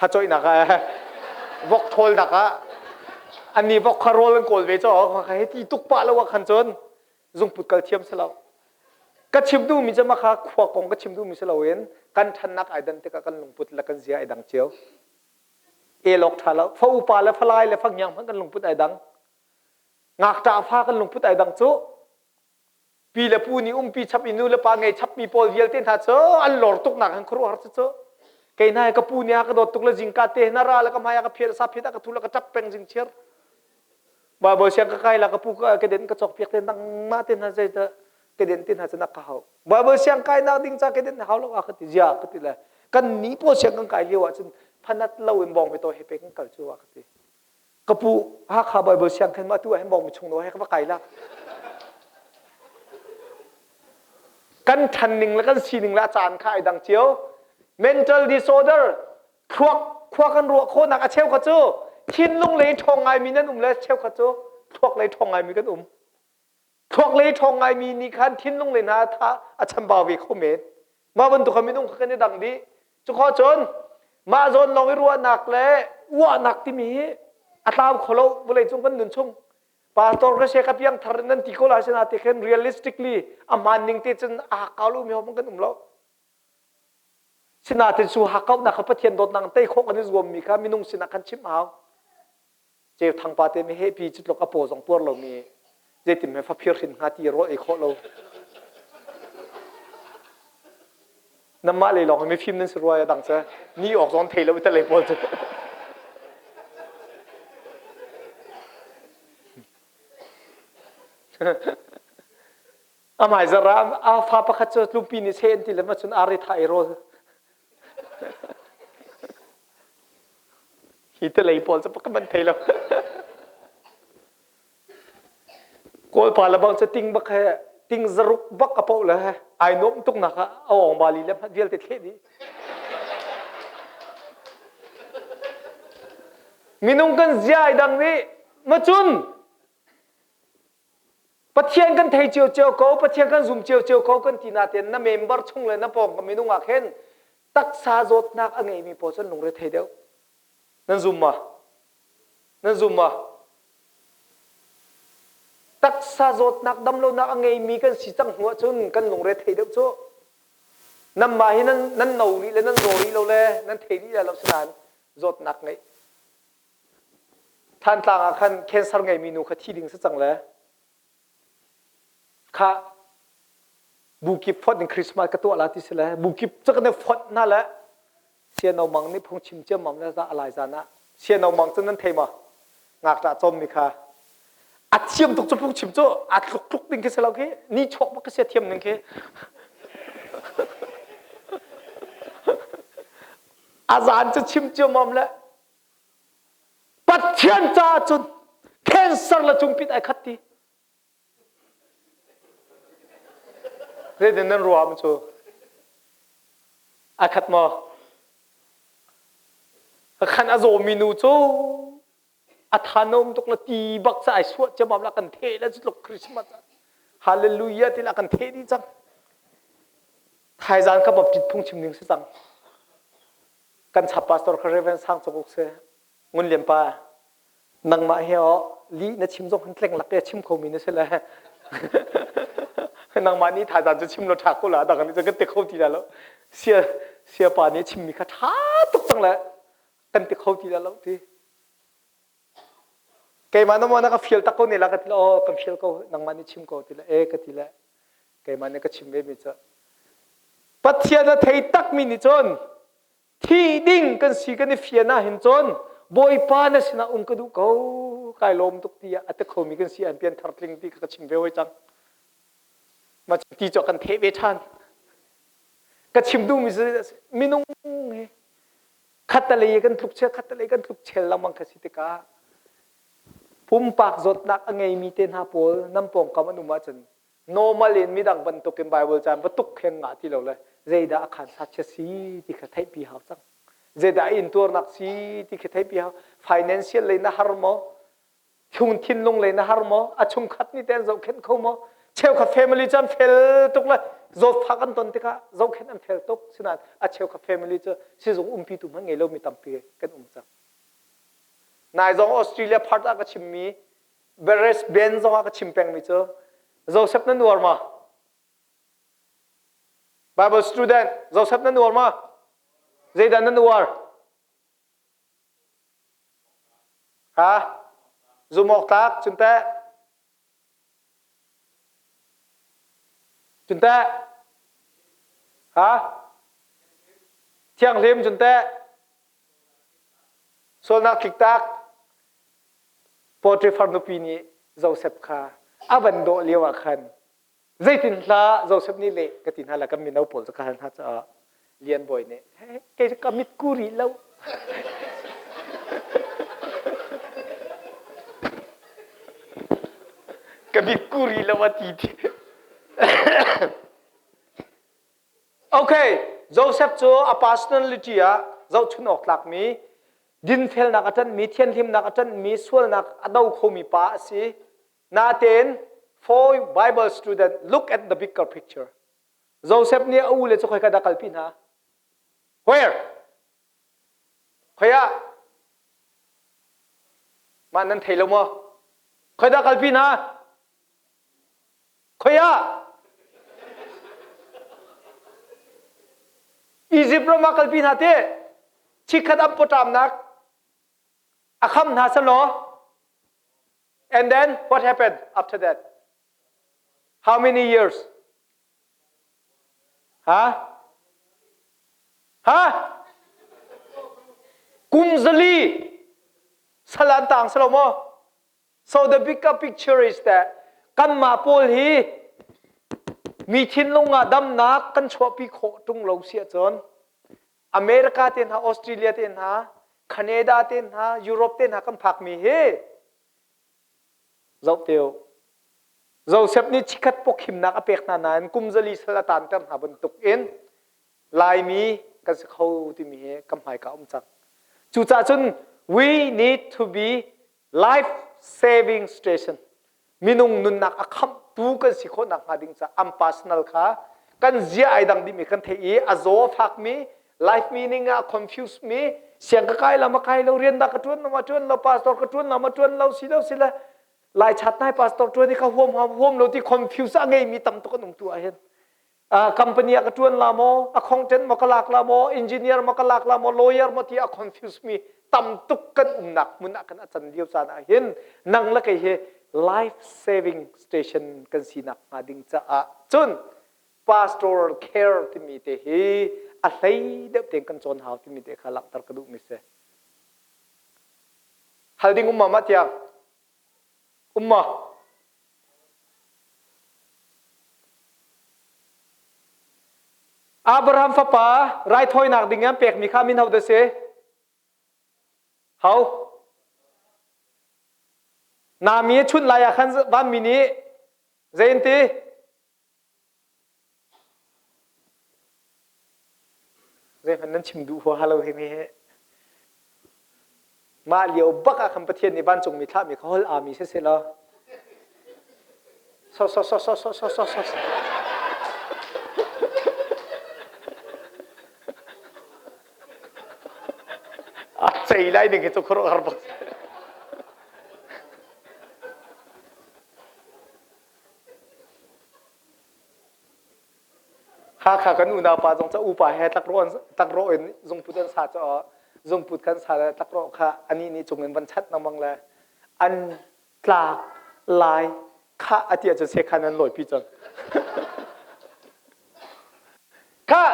hacoihnak ah vok ṭhawlnak ah annih vok kha rawl an kawl ve caw hei ti tuk pah lo ah khan cun zungput kal thiam si lo. Ka chim duhmi cu mah kha khua kong ka chim duhmi si loin kan ṭhannak ai dan tikah kan lungput le kan zia ai dang cio. Elawk ṭha lo. Fa upa le falai le fangiang hmanh kan lungput ai dang. Ngakṭah fa kan lungput ai dang cu. Pi le pu nih umpi chap i nu le pa ngei chapmi pawl vialte hna cu an lor tuknak han khuaruahhar cu cu kei hna ka pu nih a ka dawt tuk le zingka te na ra le ka hmai ah ka phiat sa phiat ah ka thu le ka ṭap peng zing chiar Bible siang ka kai la ka pu ka keden ka cawk piak te nangmah te hna zei dah keden te hna cu nak ka hau Bible siang kai nak ding ca keden hau lo a ka ti zia ka ti le kan ni pawl siang kan kai lio ah cun phanat lo in bawng mi to he pe kan kal cu a ka ti Ka pu Hakha Bible siang khan ma tu ah hin bawng mi chung no he ka va kai la. Kan ṭhan ning le kan sining le a caan kha ai dang cio. Mental disorder thluak khua kan ruah khawhnak a cheu kha cu thinlung lei ṭhawng ngaimi nan um le cheu kha cu thluak lei ṭhawng ngaimi kan um. Thluak lei ṭhawng ngaimi nih khan thinlung lei hna tha a chambau ve kho men. Mah bantuk kha minung kha kan i dang dih. Cukhawh cun mah zawn lawng i ruahnak le uahnak timi hi a tlau kho lo vawleicung kan nun chung. Pastor ka she ka piang thar nan ti ko la sina te khin realistically a hmaan ning te cun a hakkau lo mi ho kan um lo. Sinain cu hakkauhnak kha Pathian dawtnak tei khawh kan i zuammi kha minung sinah kan chimh hau. Ceu thang pa te mi he pi cu tluk a paw zong puar lomi zeitin me faphir hrin hnga ti rawl ei khawh lo. Namah lei lawng hi mifim nan si rua ya dang cu ni awk zong thei lo i lei pawl cu. A hmaizarh ah a fa pakhat cu tlumpi nih seh an ti le ma cun ar i thah i rawl. Hi te lei pawl cu pakhat man thei lo. Kawlpa le bang cu ting bak he ting zaruk bak a poh le ai nuam tuk nak ah a ong bali le hmat vialte thleh dih. Minung kan zia ai dang nih macun Pathian kan thei ciocio ko, Pathian kan zum ciocio ko kan ti nain na member chung le na pawngkam minung ah khin taksa zawtnak a ngeimi pawl cu an lungre thei deuh. Nan zum ma? Nan zum ma? Taksa zawtnak damlonak a ngeimi kan si cang hnu ahcun kan lungre thei deuh cu. Nanmah hi nan, nan no rih le nan zaw rih lo le nan thei rih lo sinain zawtnak ngeih Thantlang ah khan cancer ngeimi nu kha thi ding si cang le kha bu kip fonh in Christmas ka tuah la ti si le bu kip cu kan i fonh hna le siano mang nih phung chim ciammam le a lai zan ah siano mang cu nan thei ma ngakṭah cawmmi kha a thiam tuk cu phung chim cu a tluk tluk ding khi si lo khi ni chuak bak khi si thiam ning khi a zan cu chim ciammam le Pathian caah cun cancer le cungpit ai khat ti. Zeitin nan ruah cu? Ai khat maw? Khan a zawmi nu cu a thanom tuk la ti bak sa ai suah ciamam la kan the la cu tluk Christmas Hallelujah ti la kan the dih cang. Thaizan ka baptist phung chim ning si cang. Kan chap pastor kha Reverend Sang Cawk Uk si. Ngun Lian pa, nangmah hi oh lih na chim zong han tleng lak ke chim kho mi na si le. Nangmah nih thaizan cu chim lo ṭha ko la dang nih cun kan ti kho ti la lo. Sia sia pa nih chimmi kha ṭha tuk cang le kan ti kho ti la lo ti. Keimah na maw na ka fial tak ko ne la ka ti la oh kan fial ko nangmah nih chim ko ti le e ka ti le keimah nih ka chim ve mi cu Pathian a thei takmi nih cun thi ding kan si kan i fian ah hin cun Bawipa na sinah um ka duh ko kai lawm tuk tiah a ti khomi kan si an pian thar tling ti ka chim ve hoi cang ma ti cu kan theh ve ṭhan ka chim duhmi cu minung hi khattalei kan tluk chel khattalei kan tluk chel lengmang kha si tikah pumpak zawtnak a ngeimi te hna pawl nan pawngkam an um ahcun normal in midang bantukin Bible caan va tuk khen ngah ti lo le zeidah a khan sachia si ti kha theihpi hau cang zeidah intuarnak si ti kha theihpi hau financial lei na har maw chung thinlung lei na har maw a chungkhat nih ten zohkhenh kho maw cheukhat family cu an fel tuk le zawtfak an ton tikah zohkhenh an fel tuk sinain a cheukhat family cu sizung umpi tu hmanh ngei lomi tampi kan um cang nai zong Australia part ah ka chimmi Beres Ben zong ah ka chim pengmi cu Joseph na nuar ma? Bible student Joseph na nuar ma? Zeidah na nuar? Ha? Zum awk tlak cun teh? Cun teh? Ha? Thianghlim cun teh? Sualnak tliktak Potifar nupi nih Josef kha a van dawh lio ah khan zeitin hlah Josef nih leh ka ti hna la kan mino pawl cu ka hal hna caah Lian Bawi nih kei ka mit ku rih lo ka mit ku rih lo a ti ti Okay, Joseph cu a personality ah zohchun awk tlakmi dinfelnak a ṭanhmi, thianhlimnak a ṭanhmi, sualnak a do khomi pa a si. Natein for Bible student, look at the bigger picture. Joseph nih a u le cu khoika dah kalpi hna? Where? Khoi ah? Mah nan thei lo maw? Khoi dah kalpi hna? Khoi ah? Egypt ram ah kalpi hna te. Chikkhat an pawṭamnak a kham hna selaw. And then what happened after that? How many years? Ha? Ha? Kum zali sal an tang selo maw? So the bigger picture is that kanmah pawl hi mi thinlung ah damnak kan chuahpi khawh ṭung lo si ahcun America te hna, Australia te hna, Canada te hna, Europe te hna kan phakmi hi zoh te u. Joseph nih chikkhat pawkhimnak a pek hna nain kum zali sal a taanter hna bantuk in Laimi kan si kho timi hi kan hmaika um cang. Cucaah cun we need to be life saving station. Minung nunnak a khamhtu kan si khawh nakhnga ding caah an personal kha kan zia ai dang dihmi kan theih i a zaw a fakmi life meaning ah confuse mi siang ka kai lo ma kai lo rian dah ka ṭuan lo ma ṭuan lo pastor ka ṭuan lo ma ṭuan lo si lo si le lai chat nai pastor ṭuan i ka huam huam lo ti confuse a ngeimi tam tuk an um tu ah hin company ah ka ṭuan la maw a accountant maw ka lak la maw engineer maw ka lak la maw lawyer maw ti a confuse mi tam tuk kan umnak hmun ah kan a can lio caan ah hin nang le kei hi life saving station kan sinak hnga ding caah cun pastoral care timi te hi a hlei deuh tein kan cawn hau timi te kha langhter ka duh mi si hal ding um ma ma tiang um ma Abraham fapa raithawinak ding an pekmi kha min ho dah si? Ho? Nami a chunh lai ah khan vanmi nih zei an ti? Zeihmanh nan chim duh huaha lo hi mi hi. Mah lio bak ah khan Pathian nih vancungmi thlahmi kha hol aami si seh law. So so so so so so so so. A cei lai ding hi cu khuaruahhar bak. Hakha kan unau pa zong ca upa he tlakrawh in zungput an sa caah zungput kan sa le tlakrawh kha anih nih cung in van chat lengmang le an tlak lai khah a ti ahcun sekhan an lawipi cang. Khah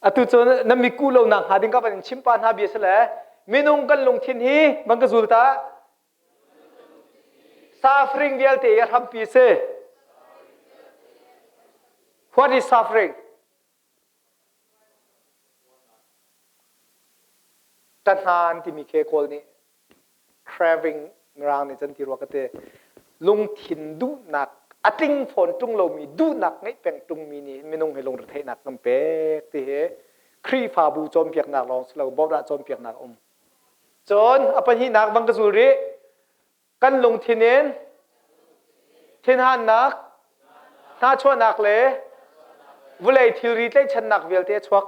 atu cu na miku lo nak hnga ding ka van in chim pa hna bia si le minung kan lungthin hi van ka zul ta Suffering vialte i a hrampi a si. What is suffering? Ṭahna an timi khi Kawl nih craving Mirang nih cun ti rua ka ti. Lungthin duhnak a tling fawn ṭung lomi duhnak ngeih peng ṭungmi nih minung hi lungretheihnak kan pek ti hi Khrihfabu cawnpiaknak lawng si lo Bawrah cawnpiaknak a um. Cun a pahnihnak bang ka zul rih. Kan lungthin in thinhannak, hnachuahnak le vulei thilri tlaihchannak vialte a chuak.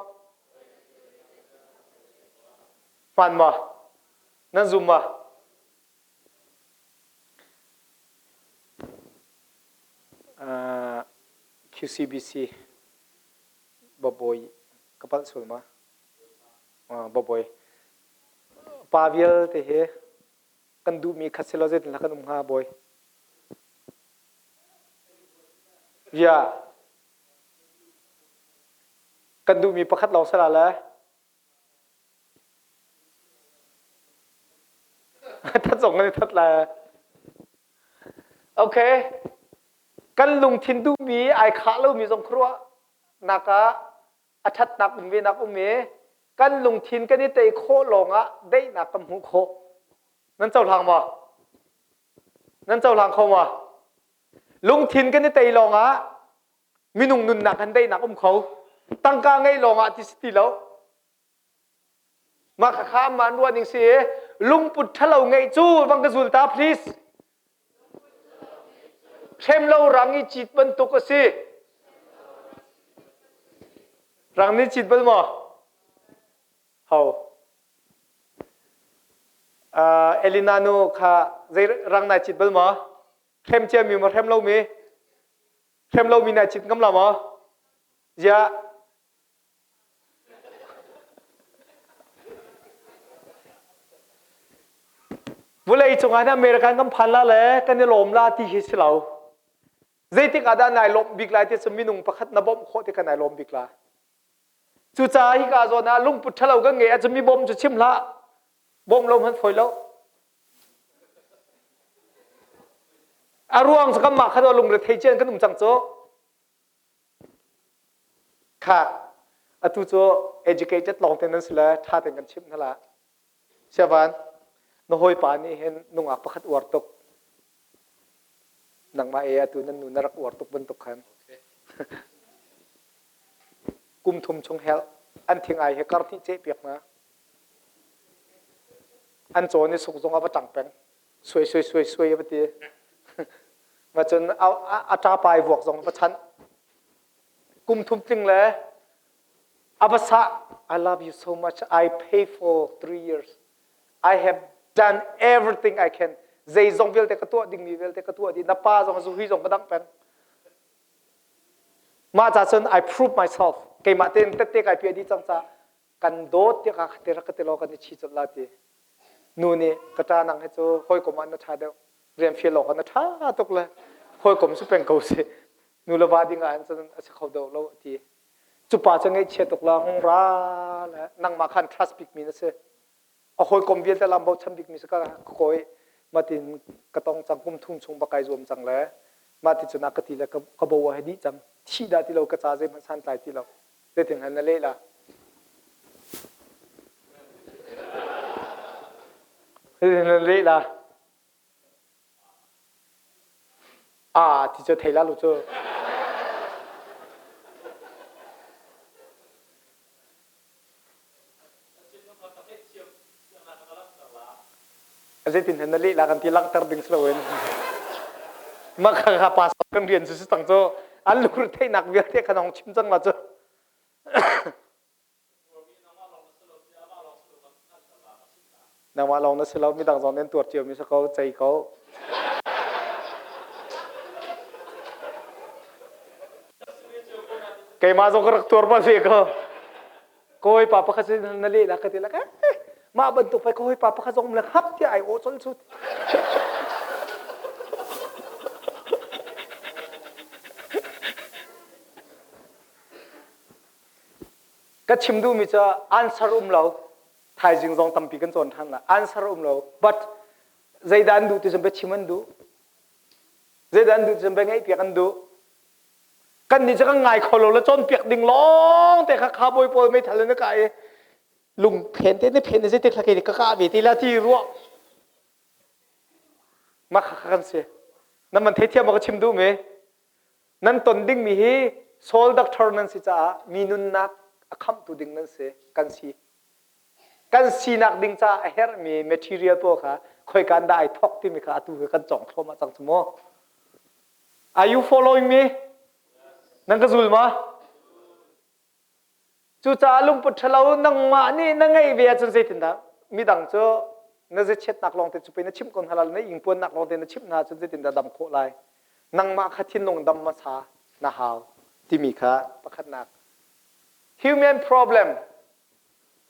Hmaan maw? Nan zum maw? Uh, QCBC babawi ka palh sul ma? Babawi pa vialte hi kan duhmi khat si lo zeitindah kan um hnga bawi ya kan duhmi pakhat lawng si la le that zong kan i that lai okay kan lungthin duhmi ai khah lomi zong khuaruah nak ah a ṭhatnak um ve nak um i kan lungthin kan i tei khawh lawngah daihnak kan hmuh khawh. Nan cohlang maw? Nan cohlang kho maw? Lungthin kan i tei lawngah minung nunnak kan daihnak um kho. Tangka ngei lawngah ti si ti lo. Mah khakha amah an ruah ning si i lungput ṭhalo ngeih cu vang ka zul ta please. Hrem lo rang i cit bantuk a si. Rang nih cit bal maw? Ho. Uh, Elina nu kha zei rang nai cit bal maw? Hrem ciami maw hrem lomi? Hrem lomi nai cit ngam la maw? Ziah Vulei cungah hin American kan phan la le kan i lawm la ti hi si lo. Zeitik ah dah nai lawmh bik lai ti cu minung pakhat na bawmh khawh ti kha nai lawm bik la. Cucaah hika zawn ah lungput ṭhalo kan ngeih ahcun mi bawm cu chim hlah. Bawm lo hmanh fawi lo. A ruang cu kanmah kha lungre thei cian kan um cang cu. Kha atu cu educated lawng te nan si le ṭha tein kan chimh hna la. Siavan, na hawipa nih hin nungak pakhat uar tuk. Nangmah e atu nan nu na rak uar tuk bantuk khan. Kum thum chung hel an thingai he kar hnih ceh piak hna. An caw ni suk zong a va ṭang peng. Suai suai suai suai a va ti. Ma cun a ṭapa i vuak zong va chanh. Kum thum tling le a va sah. I love you so much. I pay for 3 years. I have done everything I can. Zeizong vialte ka tuah dingmi vialte ka tuah dih. Na pa zong zuhui zong ka dangh peng. Mah ca cun I prove myself. Keimah tein tette kai piah dih cang ca kan dawt tiah ka te rak ka ti law kan i chi colh la ti. Nu nih ka ṭa nang hi cu hawikom ah na ṭha deuh. Rian fial awk ah na ṭha tuk le hawikom cu peng ko si. Nu le va ding ah cun a si kho deuh lo a ti. Cu pa cu ngaihchia tuk la hung ra le nangmah khan trust bikmi na si. A hawikom vialte lam bochan bikmi si ka kawi matin ka tong cang kum thum chung bak kai zuam cang le mah ti cun a ka ti le ka bo a dih cang thih dah ti lo ka ca zeihmanh santlai ti lo zeitin hlan na leh la zeitin na leh la Ah ti cu thei la lu cu. Zeitin hen na leh la kan ti langhter ding si loin. Mah kha kha pa kan rian cu si cang cu an lungre theihnak vialte kha hong chim cang la cu. Nangmah lawng na si lo, midang zong nih an tuar ciomi si ko, cei ko. Keimah zong ka rak tuar bal ve ko. Ka hawipa pakhat sin na leh la ka ti la eh, mah bantuk pei ka hawipa pakhat zong um le hap tiah ai awh colh cu. Ka chim duhmi cu answer um lo. Thaizing zong tampi kan cawn ṭhan la. Answer um lo. But zeidah an duh ti cun biachim an duh. Zeidah an duh ti cun bia ngaihpiak an duh. Kan nih cu kan ngai kho lo le cawnpiak ding lawng te kha cowboy pawl meithal in a kah i lung phen te ne phen zeitik hla kei ka kah ve ti la ti ruah mah kha kan si nan man theithiam ka chim duh mi Nan ton dingmi hi soul doctor nan si caah mi nunnak a khamhtu ding nan si, kan si. Kan sinak ding caah a herhmi material pawl kha khoika in dah ai thawk timi kha atu hi kan cawng thluahmah cang cu mu. Are you following me? Nan ka zul ma? Cucaah lungput ṭhalo nangmah nih na ngeih ve ahcun zeitindah midang cu na ziachiatnak lawngte cu pei na chimh ko hna lai na ingpuannak lawngte na chimh hna ahcun zeitindah dam khawh lai? Nangmah kha thinlung dam hmasa na hau timi kha pakhatnak. Human problem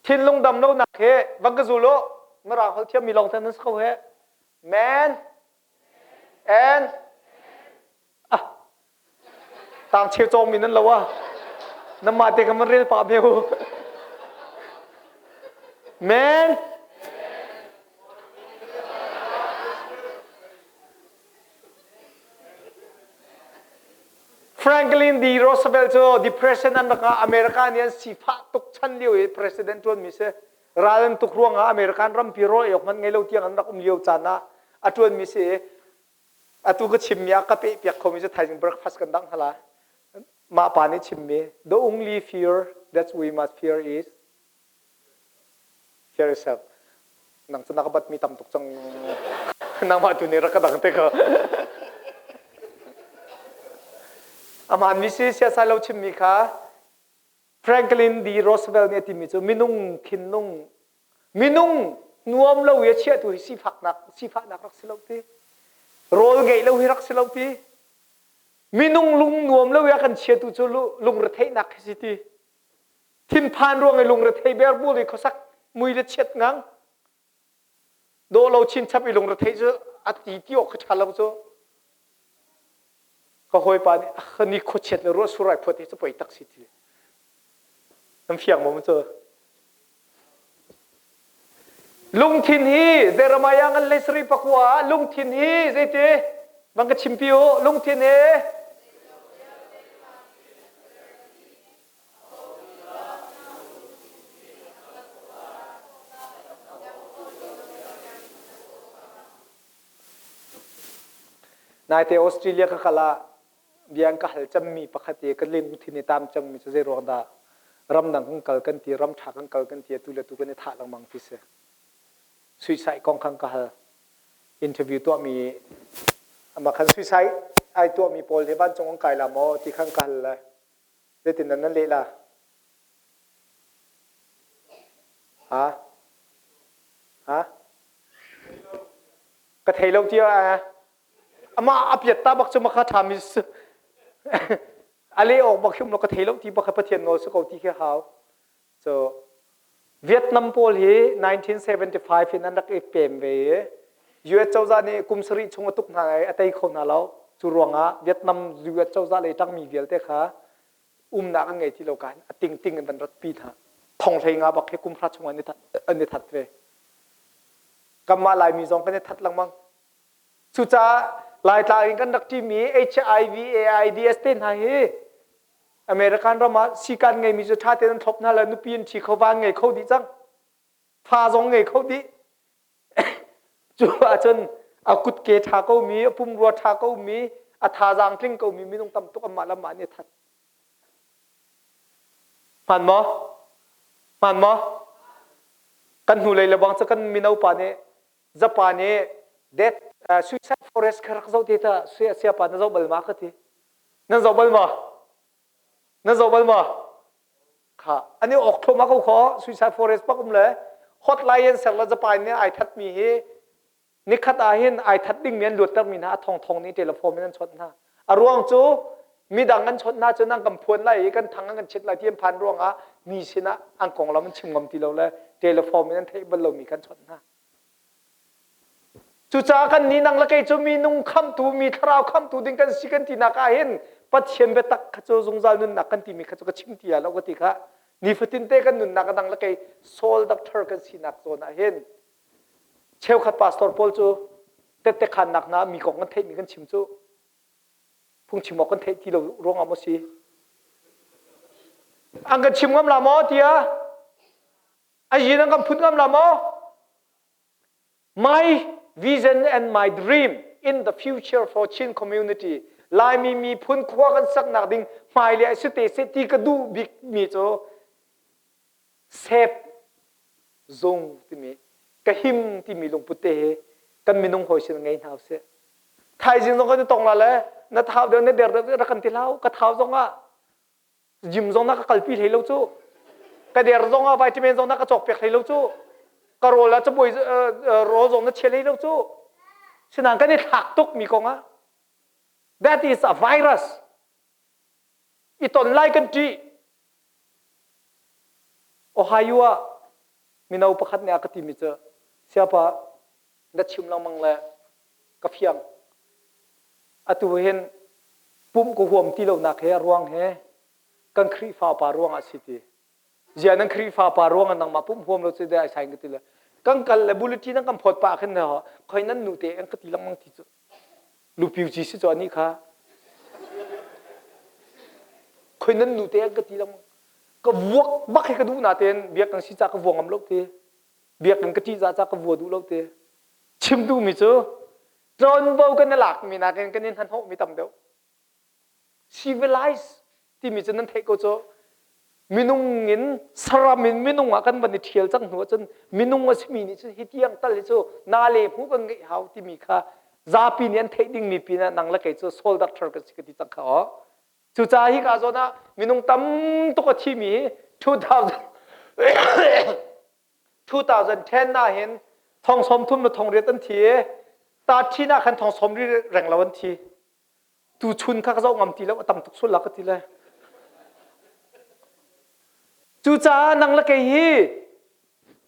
thinlung dam lonak hi van ka zul u Mirang holh thiammi lawngte nan si ko he man and Ah, tang cheu cawngmi nan lo ah. Namah te ka man rel pah meu. Man. Franklin D. Roosevelt cu depression an rak ah America nih an sifah tuk chan lio i president ṭuanmi si. Ral an tuk ruangah American rampi rawl ei awk hmanh ngei lo tiang an rak um lio caan ah a ṭuanmi si i Atu ka chimmi ah ka pehpiak khomi cu thaizing breakfast kan dangh hala. Mah pa nih chimmi the only fear that we must fear is fear itself. Nang cu na ka batmi tam tuk cang. Nangmah tu nih rak ka dang te ko. Aman mi si siasai lo chimmi kha Franklin D. Roosevelt nih a timi cu minung thinlung minung. Nuam lo i a chiahtu hi sifaknak sifahnak rak si lo ti. Rawl ngeih lo hi rak si lo ti. Minung lung nuam lo i a kan chiatu cu lungretheihnak hi si ti. Thinphan ruang i lungrethei berbur i khuasak mui le chiat ngang. Dawh lo chinchap i lungretheih cu a ti ti awk kha ṭha lo cu. Ka hawipa nih ah ni khuachiat le ruah sur ai phuat hi cu poi tak si ti. Nan fiang maw cu? Lungthin hi Jeremiah ngan le sari pakua ah lungthin hi zeiti bang ka chimpi u lungthin hi Naite Australia ka kal ah bia an ka hal cemmi pakhat i ka lungthin i tam cemmi cu zei ruang dah ramdang kan kal kan ti, ram ṭha kan kal kan ti, atu le tu kan i thah lengmang ti si. Suicide kong khan ka hal. Interview tuahmi amah khan suicide ai tuahmi pawl hi vancung an kai la maw ti khan ka hal le zeitin nan nan leh la? Ha? Ha? Ka thei lo tiah amah a piat ta bak cu makha ṭhami a leh awk bak hrim lo ka thei lo ti bak Pathian nawl si ko ti khi hau. So Vietnam pawl hi 1975 in an rak i pem ve i US cozah nih kum sarih chung a tuk hna i a tei kho hna lo. Cu ruangah Vietnam US cozah lei ṭangmi vialte kha umnak an ngei ti lo kan a tingting in van ratpi hna. Thong hlei nga bak hi kum hra chung an i that ve. Kanmah Laimi zong kan i that lengmang. Cucaah Laitlang in kan rak ṭimi HIV, AIDS te hna hi American ram ah sikan ngeimi cu ṭha tein an thlop hna le nupi an ṭhi kho, va an ngei kho dih cang. Fa zong ngei kho dih. Cu ahcun a kutke ṭha komi, a pumrua ṭha komi, a thazaang tling komi minung tam tuk anmah le anmah nih a that. Hmaan maw? Hmaan maw? Kan hnulei le bang cu kan mino pa nih Japan i death suicide forest kha rak zoh te ta siapa na zoh bal ma ka ti. Nan zoh bal maw? Nan zoh bal maw? Kha an i awk thluahmah ko kho suicide forest bak um le hotline an ser le Japan nih ai thatmi hi Nikhat ah hin ai that dingmi an luattermi hna a thongthong nih telephone in an chawnh hna. A ruang cu midang an chawnh hna cun an kan phuan lai i kan thang an kan chit lai ti an phan ruangah mi sinah an konglam an chim ngam ti lo le telephone in an theih bal lomi kan chawnh hna. Cucaah kan nih nang le kei cu minung khamtu, mi thlarau khamtu ding kan si kan tinak ah hin Pathian biatak kha cu zungzal nunnak kan timi kha cu ka chim ti lo ka ti kha nifatin te kan nunnak a dang le kei soul doctor kan sinak zawn ah hin Cheukhat pastor pawl cu tette khannak hna mi kong kan theihmi kan chim cu phungchim awk kan theih ti lo ruangah maw si? An kan chim ngam la maw tiah? A yin an kan phut ngam la maw? My vision and my dream in the future for Chin community Laimi miphun khua kan saknak ding hmailei a si te seh ti ka duh bikmi cu sep zung timi ka him timi lungput te hi kan minung hawi sin ngei hna usih. Thaizing zong kan i tong la le na thau deuh na der deuh rak kan ti hlah ka thau zong ah gym zong na ka kalpi hlei lo cu ka der zong ah vitamin zong na ka cawk pek hlei lo cu ka rawl ah cabuai rawl zong na chia hlei lo cu sinain kan i thlak tuk mi kong ah that is a virus i ton lai kan ṭih Ohio ah mino pakhat nih a ka timi cu siapa na chim lengmang le ka fiang. Atu hin pumh ka huam ti lonak he a ruang he kan Khrihfa pa ruang ah si ti. Zia nan Khrihfa pa ruang ah nangmah pumh huam lo cu dai sai ka ti le kan kal le bulletin an kan phawt pah khin ne khoi nan nu te an ka ti lengmang ti cu. Lupiu ci si cu anih kha. Khoi nan nu te an ka ti lengmang. Ka vuak bak hi ka duh na tein biakinn si ca ka vua ngam lo te. Biakinn ka ṭihzah ca ka vua duh lo te. Chim duhmi cu ṭawnvo kan i lakmi nakin kan i hnahnawhmi tam deuh. Civilize timi cu nan theih ko cu minung in saram in minung ah kan van i ṭhial cang hnu ahcun minung a simi nih cun hi tiang tal hi cu na le hmu kan ngeih hau timi kha zapi nih an theih dingmi pinah nang le kei cu soul doctor kan si ka ti cang kha aw. Cucaah hi ka zawn ah minung tam tuk a thimi hi 2000 2010 ah hin. Thong sawm thum le thong riat an thi i ta ṭhin ah khan thong sawm ri reng lo an thi. Tu chun kha ka zoh ngam ti lo a tam tuk sul la ka ti le. Cucaah nang le kei hi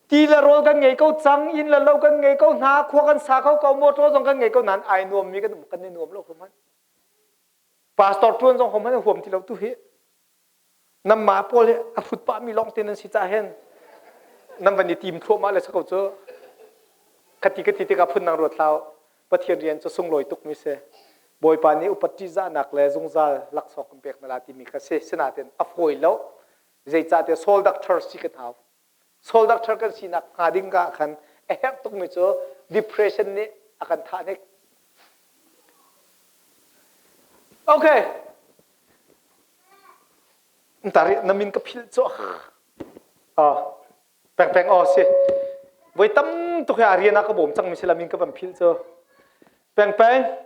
ti le rawl kan ngei ko cang, inn le lo kan ngei ko hna, khua kan sa kho ko, motor zong kan ngei ko nain ai nuammi kan um kan i nuam lo hman. Pastor ṭuan zong hom huam ti lo tu hi. Nanmah pawl hi a hrut pahmi lawng te nan si cah hin nan van i tim thluahmah le ko cu. Khati ka ti tikah phun nang ruat hlah Pathian rian cu sunglawi tukmi si. Bawipa nih upat ṭihzahnak le zungzal laksawng kan pek na la timi kha si. Sinain a fawi lo. Zeicahtiah soul doctor si kan hau. Soul doctor kan sinak hnga ding ah khan a herh tukmi cu depression nih a kan thah hnik. Okay. Tari na min ka philh cu. Ah, peng peng aw si. Voi tam tuk hi a rian ah ka bawm cangmi si la min ka van philh cu. Peng peng,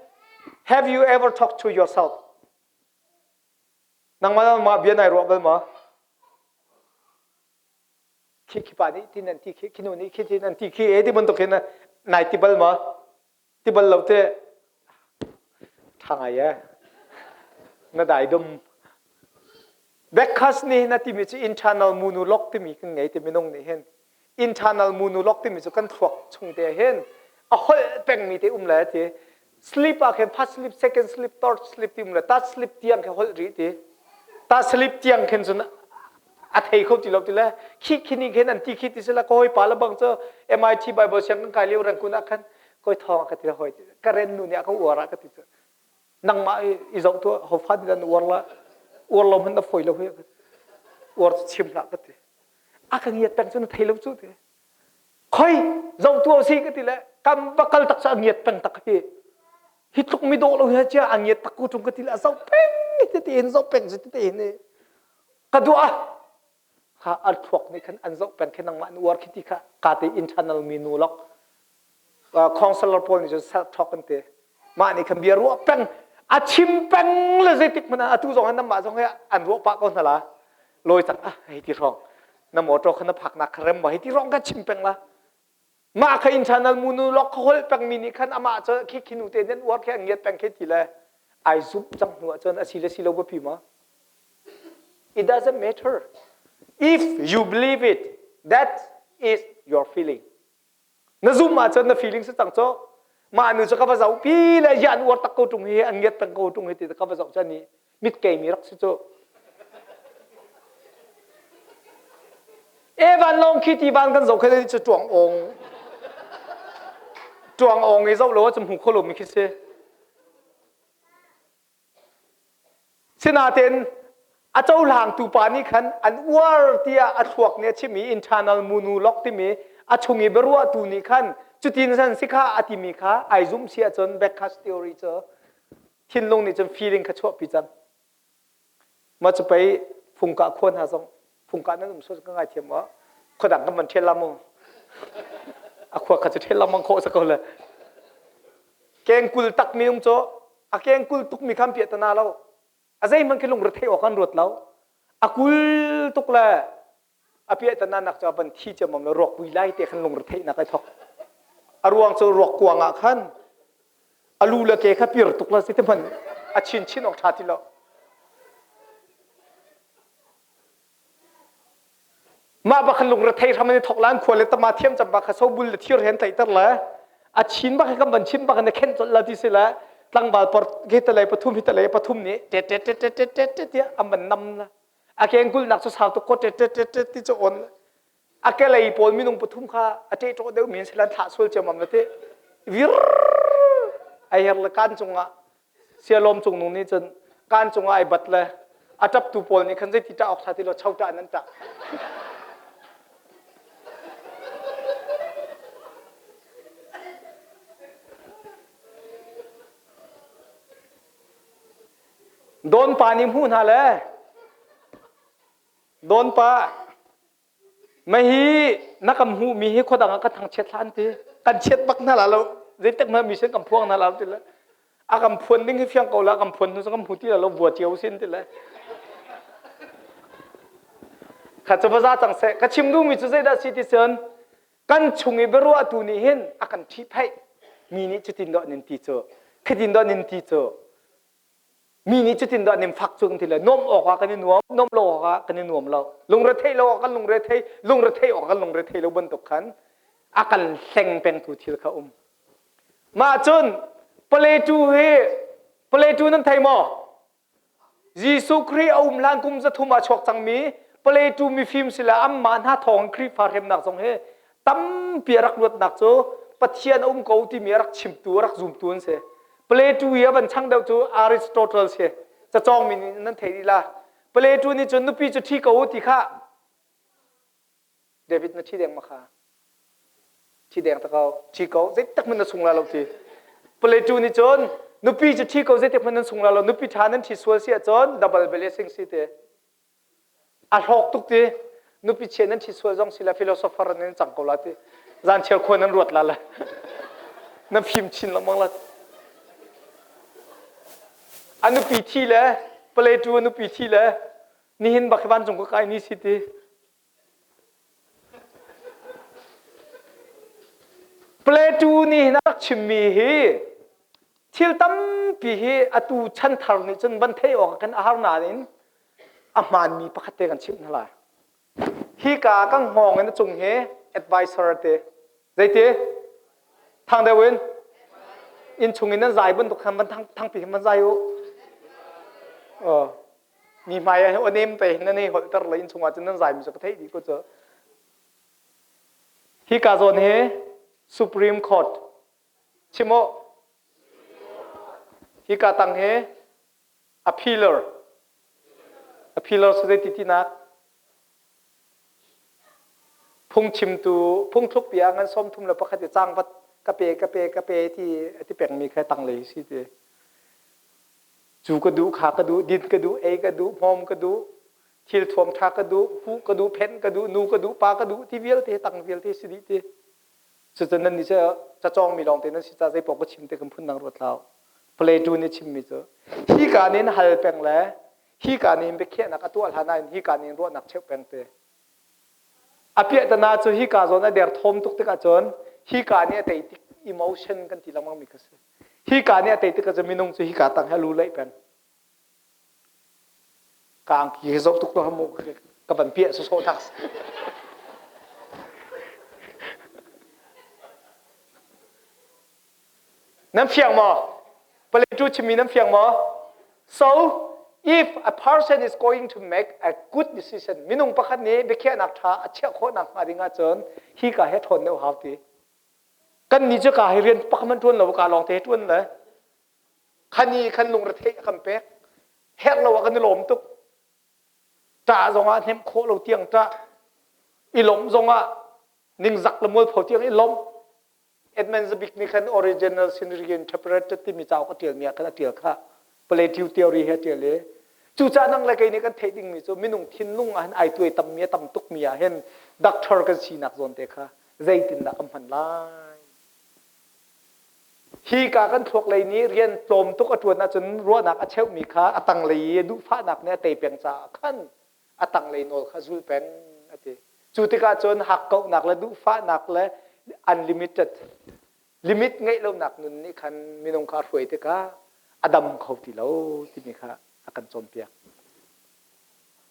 have you ever talked to yourself? Nangmah mah bia nai ruah bal ma? Khi khi pa nih tin an ti khi khi nu nih khi tin an ti khi e ti bantuk hin nai ti bal ma? Ti bal lo te ṭha ngai e. Na dai dum. Bacchus nih na timi cu internal monologue timi kan ngei ti minung nih hin internal monologue timi cu kan thluak chung te hin a holh pengmi te um le ti sleep ah khin first sleep second sleep third sleep ti um le third sleep tiang khin holh rih ti ta sleep tiang khin cun a thei kho ti lo ti le khi khi ni khin an ti khi ti sila ka hawi pa le bang cu MIT Bible siang kan kai lio rangkun ah khan koi thong ka ti hoi ka ren nu nih a ka uar ah ka ti cu nangmah i zoh tu ho fa nih uar la uar lo hmanh na foi lo hi uar cu chim hlah ka ti a ka ngiat peng cu na thei lo cu ti khoi zoh tu si ka ti le kam va kal tak cu a ngiat peng tak hi hi tluk mi dawh lo hi chia a ngiat tak ku tung ka ti le a zoh peng ti ti hin zoh peng ti ti hin ka duah kha al thluak nih khan an zoh peng khi nangmah an uar khi ti kha ka te internal mi nu lok counselor pawl nih cun self talk an ti mah nih khan bia ruah peng a chim peng le zeitik hmanh ah atu zong ah nanmah zong hi an ruah pah ko hna la lawi cang ah hei ti hrawng na motor kha na phaknak kha rem ma hei ti hrawng kha chim peng la mah kha internal munu lok kha holh peng mi nih khan amah cu khi khi nu te nan uar khi an ngiat peng khi ti le ai zumh cang hnu ah cun a si le si lo biapi ma it doesn't matter if you believe it that is your feeling Na zumh ahcun na feeling si cang cu. Mah nu cu ka va zoh pi le ya an uar tak ko ṭung hi an ngiat peng ko ṭung hi ti ka va zoh cun ni mit kei mi rak si cu. E van lawng khi ti van kan zoh kha cu tuang ong tuang ong i zoh lo cu hmu kho lo mi khi si. Sinain a cohlangtu pa nih khan an uar tiah a thluak nih a chimmi internal monologue timi a chung i biaruahtu nih khan cutin san si kha a timi kha ai zumh si ahcun Becca's theory cu thinlung nih cun feeling kha chuahpi cang. Mah cu pei fungkah khua hna zong fungkah nan um sual ka ngaithiam maw khuadang kan van ṭhial la mu a khua kha cu ṭhial lengmang khawh sa ko le kengkul tak mi um cu a kengkul tuk mi khan piah tana lo a zeihmanh khi lungre theih awk an ruat lo a kul tuk le a piah tana nak cu van thi ciammam le ruak vui lai te khan lungre theihnak ai thok a ruang cu ruak kuang ah khan a lu le ke kha pir tuk la si te hman a chin chin awk ṭha ti lo Mah bak khan lungrethei hram an i thawk lan khua le tama thiam cam bak kha sobul le thir he an tlaihter le a chin bak kan van chim bak na khenh colh la ti si le tlangval por khi talei pathum hi talei pathum nih tet tet tet tet tet tet tet tiah an van nam la a kengkul nak cu sau tuk ko tet tet tet tet ti cu on a kelei pawl minung pathum kha a ṭehṭawh deuh mi an si lan thlah sual ciammam la ti vir ai her le kan cungah Sialawm cungnung nih cun kaan cungah ai bat le a ṭaptu pawl nih khan zeiti ṭah awk ṭha ti lo cho ṭah nan ṭah. Dawn pa nih hmuh hna le Dawn pa Mei hi na kan hmuhmi hi khuadang ah ka thangchiat hlah an ti. Kan chiat bak hna la lo. Zeitik hmanh mi sin kan phuang hna la ti le. A kan phuan ding hi fiang ko la kan phuan hnu kan hmu ti la lo vua cio sin ti le. Kha cu va za cang seh. Ka chim duhmi cu zeidah si ti cun. Kan chung i biaruahtu nih hin a kan ṭhihphaih. Mi nih cutin dawh nin ti cu, khitin dawh nin ti cu, mi nih cutin dawh nin fak cu kan ti le nuamh awkah kan i nuam, nuamh lo awkah kan i nuam lo. Lungre lo awk kan lungre thei, lungre thei awk kan lungre thei lo bantuk khan a kan hleng pengtu thil kha um. Mah cun Plato hi Plato nan thei maw? Jesuh Khrih a um hlan kum 300 ah chuak cangmi Plato mifim sile anmah hna thawng Khrihfa hremnak zong hi tampi a rak luatnak cu Pathian a um ko timi a rak chimtu a rak zumtu an si. Plato i a van chang deuh cu Aristotle si. Cacawngmi nih nan thei dih la. Plato nih cun nupi cu ṭhi ko u ti kha David na ṭhi deng ma kha? Ṭhi deng ta ko. Ṭhi ko. Zeitik hmanh na sung la lo ti. Plato nih cun nupi cu ṭhi ko zeitik hmanh nan sung la lo. Nupi ṭha nan ṭhi sual si ahcun double blessing si ti. A hlawk tuk ti. Nupi chia nan ṭhi sual zong si la philosopher nan cang ko la ti. Zan chiar khua nan ruat la la. Nan fim chin lengmang la. A nupi thi le Plato a nupi thi le nihin bak hi vancung ka kai ni si ti. Plato nih hin a rak chimmi hi thil tampi hi atu chanthar nih cun van theih awk kan a har nain a hmaanmi pakhat te kan chimh hna lai. Hika kan hngawng in a cung hi advisor te zeiti thang deuh in inn chung in nan zai bantuk khan van thang thangpi hin van zai u. Oh. Mi hmai ah aw nem te nan hei holhter le inn chungah cun nan zaimi cu ka theih dih ko cu. Hi ka zawn hi Supreme Court chim u. Hi ka tang hi appealer. Appealer cu zei ti tinak? Phungchimtu phungthluk bia ngan 31 i cang vat ka pe ka pe ka pe ti ti pengmi kha tanglei si ti. Cu ka duh, kha ka duh, din ka duh, ei ka duh, hmawm ka duh, thil thuam ṭha ka duh, huh ka duh, phenh ka duh, nu ka duh, pa ka duh ti vialte tang vialte si dih ti. Cucun nan nih cu cacawngmi lawngte nan si ca zeipaoh ka chim te kan phun dang ruat hlah. Plato nih chimmi cu hika nih in hal peng le hika nih in biakhiahnak a tuah hlan ah hin hika nih in ruahnak cheuh peng te. A piahtana cu hika zawn a derthawm tuk tikah cun hika nih a tei tik emotion kan ti lengmang mi kha si. Hika nih a tei tikah cun minung cu hika tang he lu leih peng. Ka angki hi zoh tuk lo mu ka van piah sawsawh tak. Nan fiang maw? Plato chimmi nan fiang maw? So, if a person is going to make a good decision, minung pakhat nih biakhiahnak ṭha a chiah khawh nakhnga ding ahcun hi ka he ṭhawn deuh hau ti. Kan nih cu ka hi rian pakhat hmanh ṭuan lo ka lawng te he ṭuan le khan i khan lungretheih a kan pek. Herh lo ah kan i lawm tuk. Ṭah zongah hnemh khawh lo tiang ṭah. I lawmh zongah ningzak le mualpho tiang i lawmh. Edmund Zabik nih khan Original Sin Reinterpreted timi cauk a ṭialmi ah khan a ṭial kha Plato theory he a ṭial i cucaah nang le kei nih kan theih dingmi cu minung thinlung ah hin ai tuai tammi a tam tukmi ah hin doctor kan sinak zawn te kha zeitindah kan hman lai hi ka kan thluak lei nih rian tlawm tuk a ṭuan ahcun ruahnak a cheuhmi kha a tanglei i duhfahnak nih a tei peng caah khan a tanglei nawl kha zul peng a ti. Cu tikah cun hakkauhnak le duhfahnak le unlimited limit ngeih lonak nun nih khan minung kha a hruai tikah a dam kho ti lo timi kha a kan cawnpiak.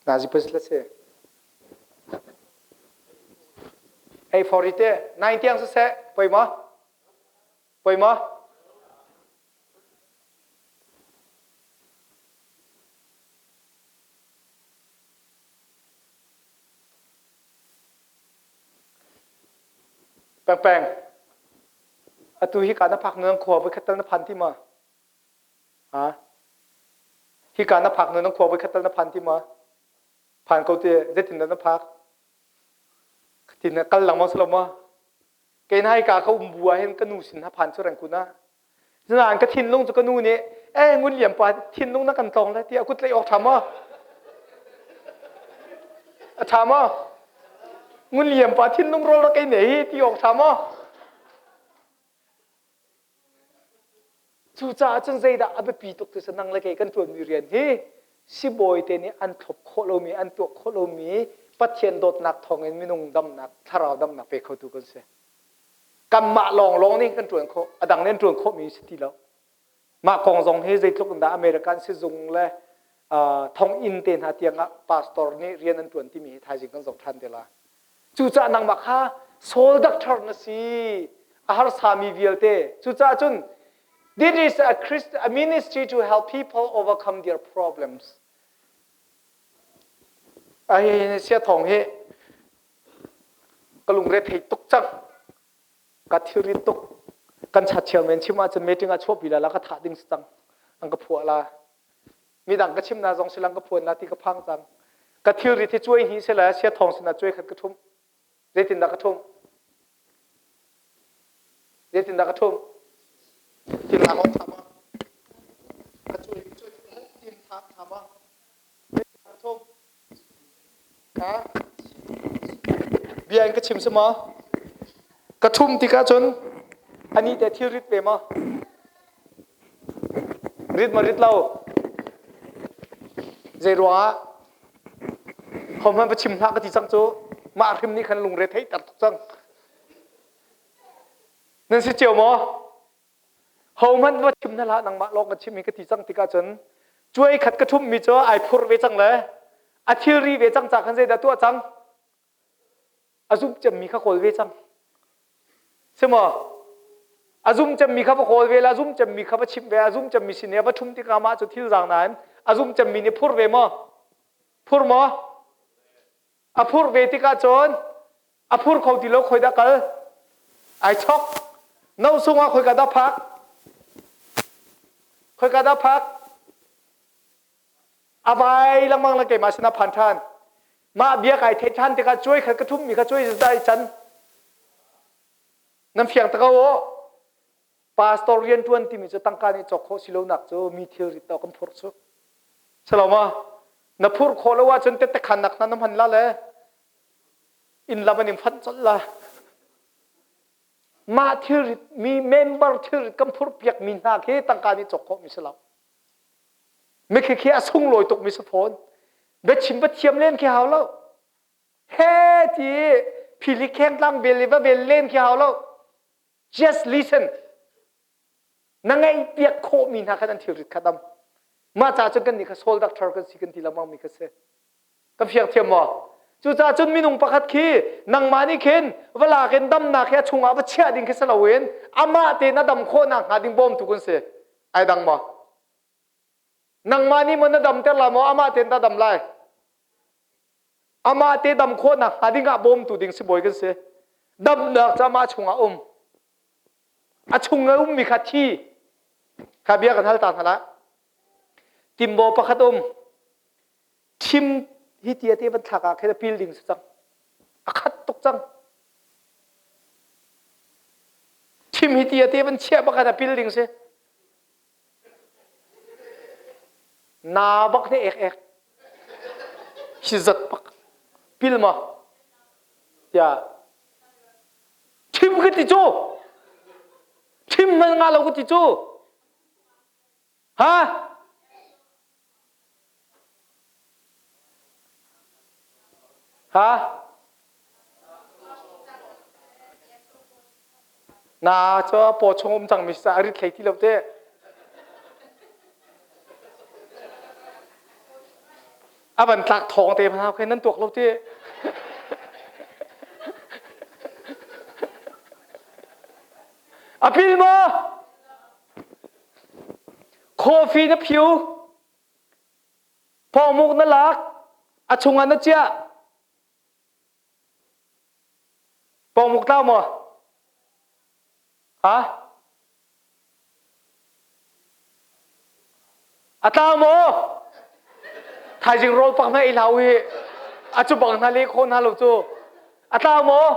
Nazi la si. Ei for te nine tiang siseh poi ma? Poi ma? Pengpeng, atu hika na phak nan khua voikhat tal na phan ti ma? Ha? Hika na phak nan khua voikhat tal na phan ti ma? Phan ko ti, zeitin dah na phak? Tin na kal lengmang si lo ma? Kei na hika ka um bu ah hin ka nu sin ha phan cu reng kun ah. Nain ka thinlung cu ka nu nih eh ngun liam pa thinlung na kan tlawng le tiah kut tlaih awk ṭha maw? A ṭha maw? Ngun liam pa thinlung rawl rak ei ne hi ti awk ṭha maw? Cucaah cun zeidah a biapi tuk ti nang le kei kan ṭuanmi rian hi sibawi te nih an thlop khawh lomi an tuah khawh lomi Pathian dawtnak thawngin minung damnak, thlarau damnak pe khotu kan si. Kanmah lawnglawng nih kan ṭuan khawh, a dang nih an ṭuan khawhmi si ti lo. Mah kong zong hi zeitluk in dah American sizung le thonginn te hna tiangah pastor nih rian an ṭuan timi hi thaizing kan zoh ṭhan te la. Cucaah nangmah kha soul doctor na si, a harsami vialte. Cucaah cun this is a, Christ, a ministry to help people overcome their problems. Ai sia thong hi ka lungre thei tuk cang. Ka thilri tuk. Kan chat chairman chim ahcun meeting ah chuahpi la la ka thah ding si cang. An ka phuah la. Midang ka chim na zong silang ka phuan la ti ka phang cang. Ka thilri thi cuai hi sila sia thong sinah cuai khat ka thum. Zeitindah ka thum? Zeitindah ka thum? Tin la kong thama. Ka cuai cuai tin thak thama. Zeitindah ka thum? Ka bia in ka chim si maw? Ka ṭhum tikah cun anih teh thil rit ve maw? Rit maw rit lo? Zei ruangah? Hohmanh va chim hlah ka ti cang cu mah hrim nih khan lungre theihter tuk cang. Nan si cio maw? Hohmanh va chim hna hlah nangmah lawng kan chim hi ka ti cang tikah cun cuai khat ka ṭhummi cu ai phur ve cang le a thilri ve cang ca khan zeidah tuah cang? A zumh cemmi kha kawl ve cang. Si maw? A zum cemmi kha va kawl ve la, a zum cemmi kha va chimh ve, a zum cemmi sin i a va ṭhum tikah mah cu thil zaang nain a zum cemmi nih phur ve maw? Phur maw? A phur ve tikah cun a phur kho ti lo khoi dah kal ai chok no sung ah khoika dah phak khoika dah phak a vai lengmang le keimah sinah phan ṭhan mah bia kai theih ṭhan tikah cuai khat ka ṭhummi kha cuai zai can nan fiang ta ko aw pastor rian ṭuan timi cu tangka nih cawk khawh si lonak cu mi thilrit to kan phurh cu silo ma na phurh khawh lo ahcun tette khannak hna na hman la le inn lam an in fanh colh la mah thilrit mi member thilrit kan phurh piak mi hna khi tangka nih cawk khawh mi si lo mi khi khi a sunglawi tuk mi si fawn biachim va thiam len khi hau lo he ti phili kheng tlang bel i va bel len khi hau lo Just listen. Na ngaih piak khawhmi hna khan an thilrit kha dam. Mah ca cun kan nih kha soul doctor kan si kan ti lengmang mi kha si. Ka fiang thiam maw? Cucaah cun minung pakhat khi nangmah nih khin va lak in damnak hi a chungah va chiah ding khi si loin amah tein a dam khawhnak hnga ding bawmtu kan si. Ai dang maw? Nangmah nih maw na damter la maw amah tein dah dam lai? Amah te dam khawhnak hnga ding ah bawmtu ding sibawi kan si. Damnak cu amah chungah um. A chung a ummi kha thi. Kha bia kan hal ta hna la. Timbo pakhat um. Thim hi tia te van thlak ah khin a pil ding si cang. A khat tuk cang. Thim hi tia te van chiah bakhan a pil ding si. Na bak nih ek ek hi zat bak pil ma ya thim ka ti cu thim man nga lo ka ti cu ha Ha? Na cu paw chung um cangmi si a rit hlei ti lo te. A van tlak thawng te hna khin nan tuak lo ti. A pil maw? Coffee na phiu. Phawngmuk na lak, a chungah na chiah. Pawngmuk tlau maw? Ha? A tlau maw? Thaizing rawl pak hna i hlau hi. A cu bang hna le kho hna lo cu. A tlau maw?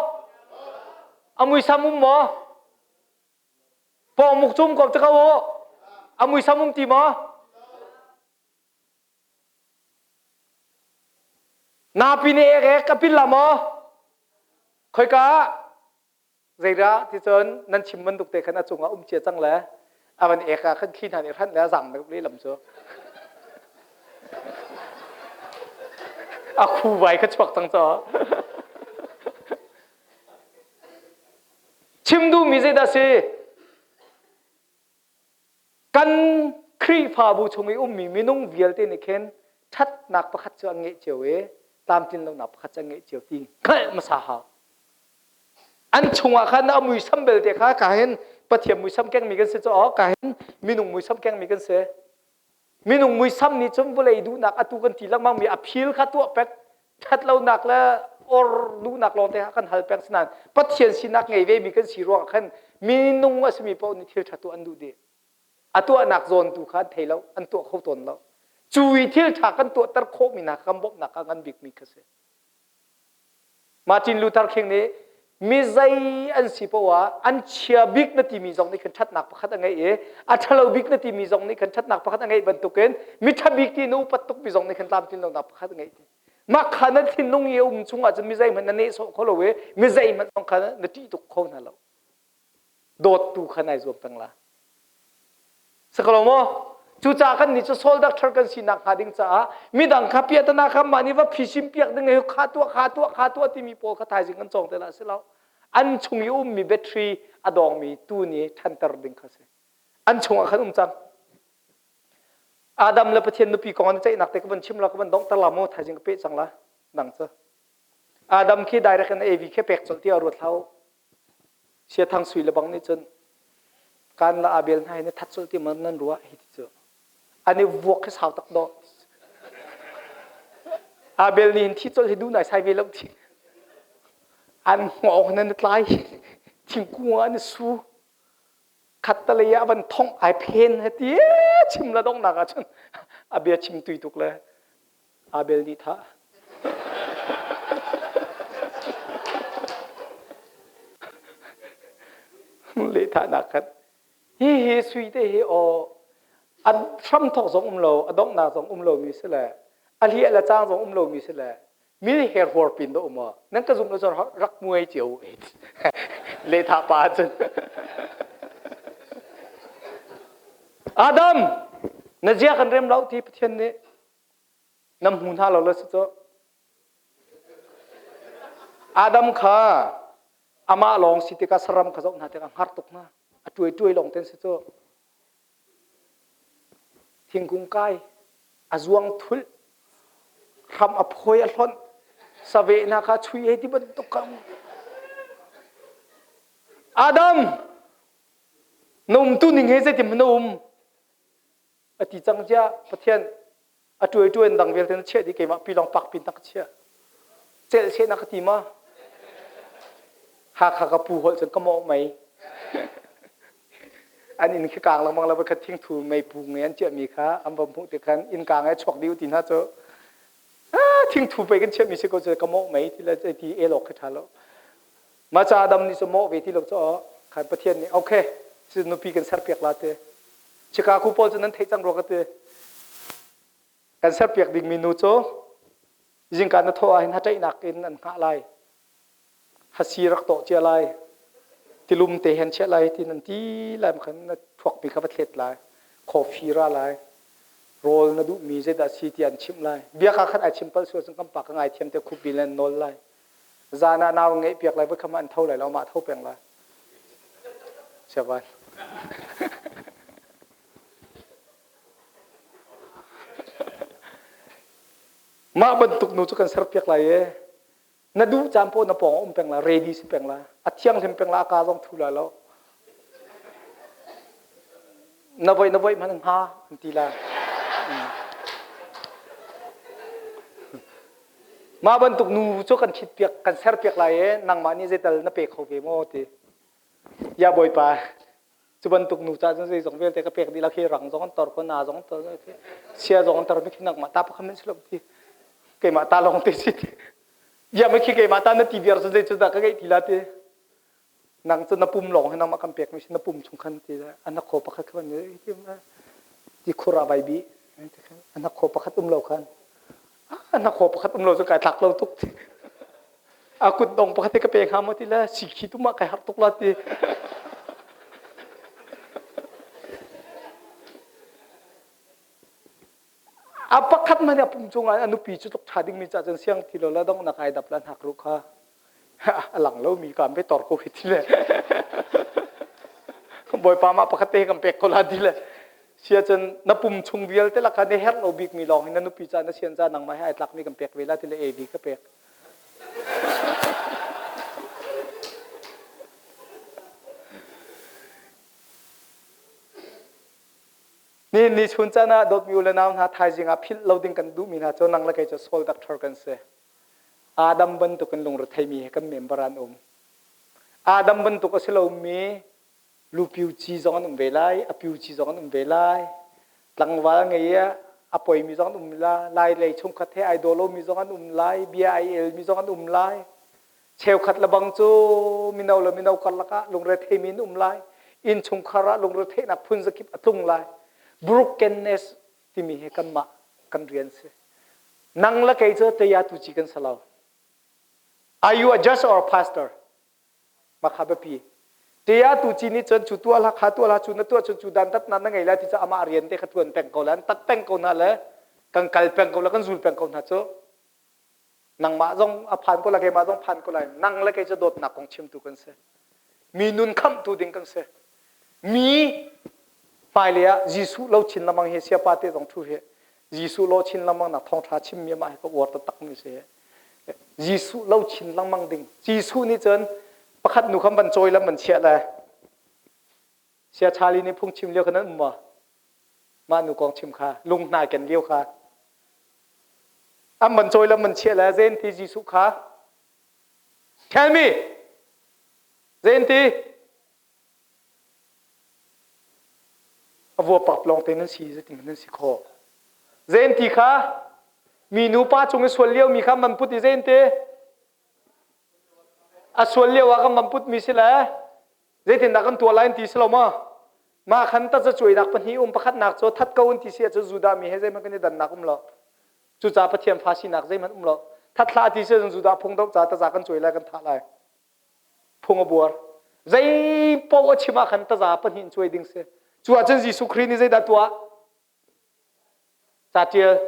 A muisam um maw? Pawngmuk cum ko te ko u. A muisam um ti maw? Napi nih ek ek ka pil la maw? Khoika zeidah ti cun nan chim bantuk te khan a cungah um cia cang le a van ek ah khan thli hna nih hranh le a zang deuh lehlam cu. A khuvai kha chuak cang caw. Chim duhmi zeidah si? Kan Khrihfabu chung i ummi minung vialte nih khin ṭhatnak pakhat cu an ngeih cio i tlamtlin lonak pakhat cu an ngeih cio ti hngalh hmasa hau. An chungah khan a muisam belte kha ka hin Pathian muisam kengmi kan si cu aw ka hin minung muisam kengmi kan si. Minung muisam nih cun vawlei duhnak atu kan ti lengmangmi a phil kha tuah pek ṭhatlonak le or duhnak lawngte kha kan hal peng sinain Pathian sinak ngei vemi kan si ruangah khan minung a simi paoh nih thil ṭha tuah an duh dih. A tuahnak zawn tu kha an thei lo, an tuah kho tawn lo. Cu i thil ṭha kan tuahter khawhmi hna kan bawmhnak a ngan bikmi kha si. Martin Luther King nih mi zei an si poah ah an chia bik na timi zong nih khan ṭhatnak pakhat a ngeih i a ṭhalo bik na timi zong nih khan ṭhatnak pakhat a ngeih bantukin mi ṭha bik ti na upat tukmi zong nih khan tlamtlin lonak pakhat a ngeih ti. Mah kha na thinlung i a um chung ahcun mi zeihmanh na nehsawh kho lo i mi zeihmanh zong kha na ṭih tuk kho hna lo. Dawttu kha nai zuam peng la. Sakalo maw? Cucaah kan nih cu soul doctor kan sinak hnga ding caah midang kha piahtana kha mah nih va phisin piak ding hi kha tuah kha tuah kha tuah timi pawl kha thaizing kan cawng te la si lo. An chung i ummi battery a dawngmi tu nih ṭhanter ding kha si. An chungah khan um cang. Adam le Pathian nupi kong an ceihnak te ka van chim la ka van donghter la mu thaizing ka peh cang la nang cu. Adam khi direct in Evi khi pek colh tiah ruat hlah u. Siathang sui le bang nih cun kan la Abel hna hi na that colh ti man nan ruah hi ti cu an i vuak hi sau tak dawh Abel nih hin thi colh hi duh nai sai ve lo thi an hngawng nan tlai thingkung ah an i su khattalei ah van thongh ai phen he ti chim la donghnak ah cun a bia chim tui tuk le Abel nih thah. Lehthahnak khat. Hi hi sui te hi aw an hramthok zong um lo, a donghnak zong um lomi si le a hliah le cang zong um lomi si le mi herhuar pin do um aw. Nan ka zumh lo cun rak muai cio. Lehthah pa cun. Adam, na zia kan rem lo ti Pathian nih Nam hmu hna lo le si cu. Adam kha amah lawng si tikah saram kha zoh hna tikah hngar tuk hna. A tuai tuai lawng ten si cu. Thingkung kai, a zuang thulh, hram a phawi a hlonh, save hna kha chui hei ti bantuk kha. Adam, na um tu ning he zeitin na um? A ti cang cia Pathian a tuai tuai dang vialte na chiah dih keimah pi lawng pak pin na ka chiah celh seh na ka ti ma Hakha ka pu holh cun ka mawh mei an inn khi kaang lengmang le khat thingthu mei pu nge an chiahmi kha an va hmuh tik khan inn kaang e chuak dih ti hna cu thingthu pei kan chiahmi si ko cu ka mawh mei ti le ti elawk khi ṭha lo Ma ca Adam nih cu mawh ve ti lo cu khan Pathian nih okay cu nupi kan serpiak la ti. Chicago pawl cu nan theih cang rua ka ti. Kan serpiak dingmi nu cu zingka na thawh ah hin haṭaihnak in an hngah lai. Hasi rak tawh cia lai. Tilum te hen chiah lai ti nan ti lai khan na thuakmi kha va thlet lai. Coffee ra lai. Rawl na duhmi zeidah si ti an chimh lai. Biaka khan ai chim pal sual cun kan pa ka ngaithiam te khup in an nawl lai. Zan ah nau ngeih piak lai voikham an tho lai lo mah tho peng lai. Siavan. Mah bantuk nu cu kan ser piak lai e. Na duh caan poh na pawng um peng lai, ready si peng lai. A thianghlim peng lai, a ka zong thu lai lo. Na voi na voi hmanh hnga an ti lai. Mah bantuk nu cu kan ṭhitpiak, kan serpiak lai i nangmah nih zeital na pe kho ve maw ti. Ya Bawipa, cu bantuk nu caah cun zeizong vialte ka pek dih la khi rang zong an tor ko, na zong an tor khi sia zong an tor mi khi nangmah ta pakhat men si lo ti. Keimah ta lawng te si ti. Ya mi khi keimah ta na ti viar cun zei cu dah ka ngeih ti la ti. Nang cu na pum lawng hi nangmah kan pek mi si na pum chung khan ti a hnakhaw pakhat kha ti khur ah vai bih a hnakhaw pakhat um lo khan a hnakhaw pakhat um lo cu kai tlak lo tuk a kut dong pakhat te ka pe hnga maw ti le sikhi tu mah kai har tuk la ti A pakhat hmanh a pum cungah a nupi cu tluk ṭha dingmi cah cun siang ti lo la donghnak ai dap la hnak ruh kha a lang lomi ka an tor ko hi ti le Bawipa mah pakhat te kan pek ko la ti le sia cun na pum chung vialte lakah na herh lo bikmi lawng hi na nupi ca na sian ca nangmah he ai tlakmi kan pek ve la ti le AV ka pek. Nihin ni chun caan ah dawtmi u le nau hna thaizing ah philh lo ding kan duhmi hna cu nang le kei cu soul doctor kan si. Adam bantuk in lungretheimi he kan member an um. Adam bantuk a si lomi lupiu ci zong an um ve lai, a piu ci zong an um ve lai. Tlangval ngei i a poimi zong an um lai, lai lei chungkhat he ai daw lomi zong an um lai, bia ai elmi zong an um lai. Cheukhat le bang cu mino le mino karlak ah lungretheimi an um lai. Innchungkhar ah lungretheihnak phun zakip a tlung lai. Brokenness timi hi kanmah kan rian si. Nang le kei cu taya tu ci kan si lo. Are you a judge or a pastor? Makha biapi. Taya tu ci nih cun cu tuah hlah kha tuah hlah cu na tuah cun cu dan tat na na ngei lai ti cu amah rian te kha tuan peng ko la an tat peng ko hna le kan kal peng ko la kan zul peng ko hna cu nangmah zong a phan ko lai keimah zong phan ko lai nang le kei cu dawtnak kong chimtu kan si mi nun khamhtu ding kan si mi hmailei ah Jesuh lo chin lengmang hi siapa te zong thu hi Jesuh lo chin lengmang nak thawngṭha chimmi amah hi ka uar taktak mi si Jesuh lo chin lengmang ding Jesuh nih cun pakhat nu khan van cawi lam van chiah le sia Charlie nih phungchim lio khan an um maw mah nu kong chim kha lung hna ken lio kha an van cawi lam van chiah le zen ti Jesuh kha tell me zen ti A vuapak lawng te nan si zeitin nan si khawh. Zen ti kha mi nupa cung i sual lio mi kha man put i zen ti a sual lio ah kan man put mi si le zeitindah kan tuah lai an ti si lo maw mah khan tazacuainak pahnih um pakhatnak cu that ko an ti si ahcun Judah mi he zeihmanh kan i dannak um lo cucaah Pathian fa sinak zeihmanh um lo that hlah ti si ahcun Judah phung doh ca taza kan cuai lai kan thah lai phung a buar. Zei paoh a chim ah khan taza pahnih in cuai ding si. Cu ahcun Jesuh Khrih nih zeidah tuah? Ca ṭial.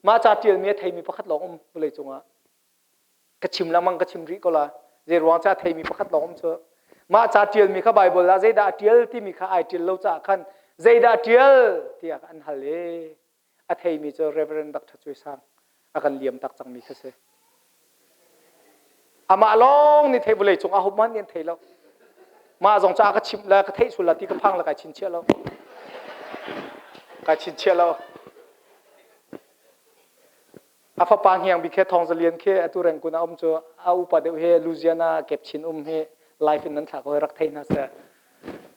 Mah ca ṭialmi a theimi pakhat lawng um vawlei cungah. Ka chim lengmang ka chim rih ko la. Zei ruang ca theimi pakhat lawng um cu. Mah ca ṭialmi kha Baibal ah zeidah a ṭial timi kha ai ṭial lo caah khan zeidah a ṭial tiah an hal i a theimi cu Reverend Dr. Cui Sang a kan liam tak cangmi kha si. Amah lawng nih thei vawlei cung ah hman nih an thei lo. Mah zong ca ka chimh le ka theih sul la ti ka phang le kai chinchiah lo. Kai chinchiah lo. A fapa hniang bik he Thawng Za Lian khi atu Rengkun a um cu a upa deuh he Louisiana Kepchin um hi live in nan thlah ko rak thei hna seh.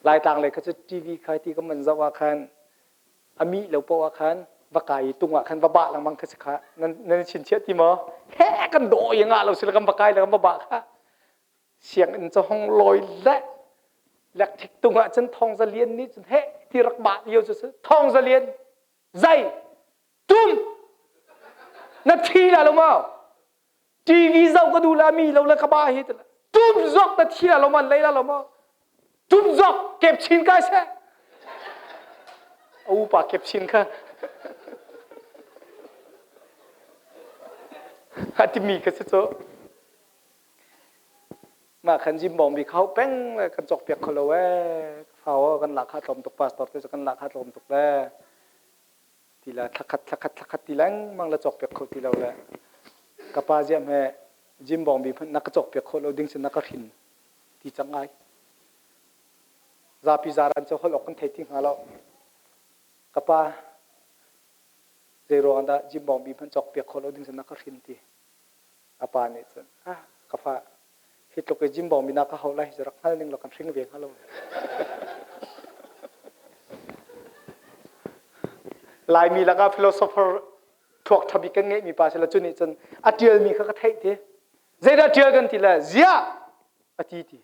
Laitlang lei kha cu TV kha ti ka man zoh ah khan a mih lo poah ah khan va kai i tung ah khan va bah lengmang kha si kha nan nan chinchiah ti maw he kan daw i ngah lo si le kan va kai le kan va bah kha sianginn cu hong lawi le lekthik tung ah cun thong za lian nih cun he ti rak bah lio cu si thong za lian zai tum na thi la lo maw TV zoh ka duh la mi lo le ka ba hi tum zok na thi la lo man lei la lo maw tum zok kep chin kai se a upa kep chin kha a timi ka si cu mah khan jim bong bi khau peng le kan cok piak kho lo ee fao kan lak kha tlawm tuk pastor te cu kan lak kha tlawm tuk le ti la thlakhat thlakhat thlakhat ti lengmang la cawk piak kho ti lo le ka pa ziam he jim bong bi hmanh na ka cawk piak kho lo ding sin na ka hrin ti cang ai zapi zaran cu holh awk kan thei ti hnga lo ka pa zei ruang dah jim bong bi hmanh cawk piak kho lo ding sin na ka hrin ti a pa nih cun ah ka fa hi tluk i jim bong mi na ka hau lai hi rak hngal ning law kan hring ve hnga lo Laimi lakah philosopher thluak ṭha bik kan ngeihmi pa si la cu nih cun a ṭialmi kha ka theih ti zeidah ṭial kan ti le ziah a ti ti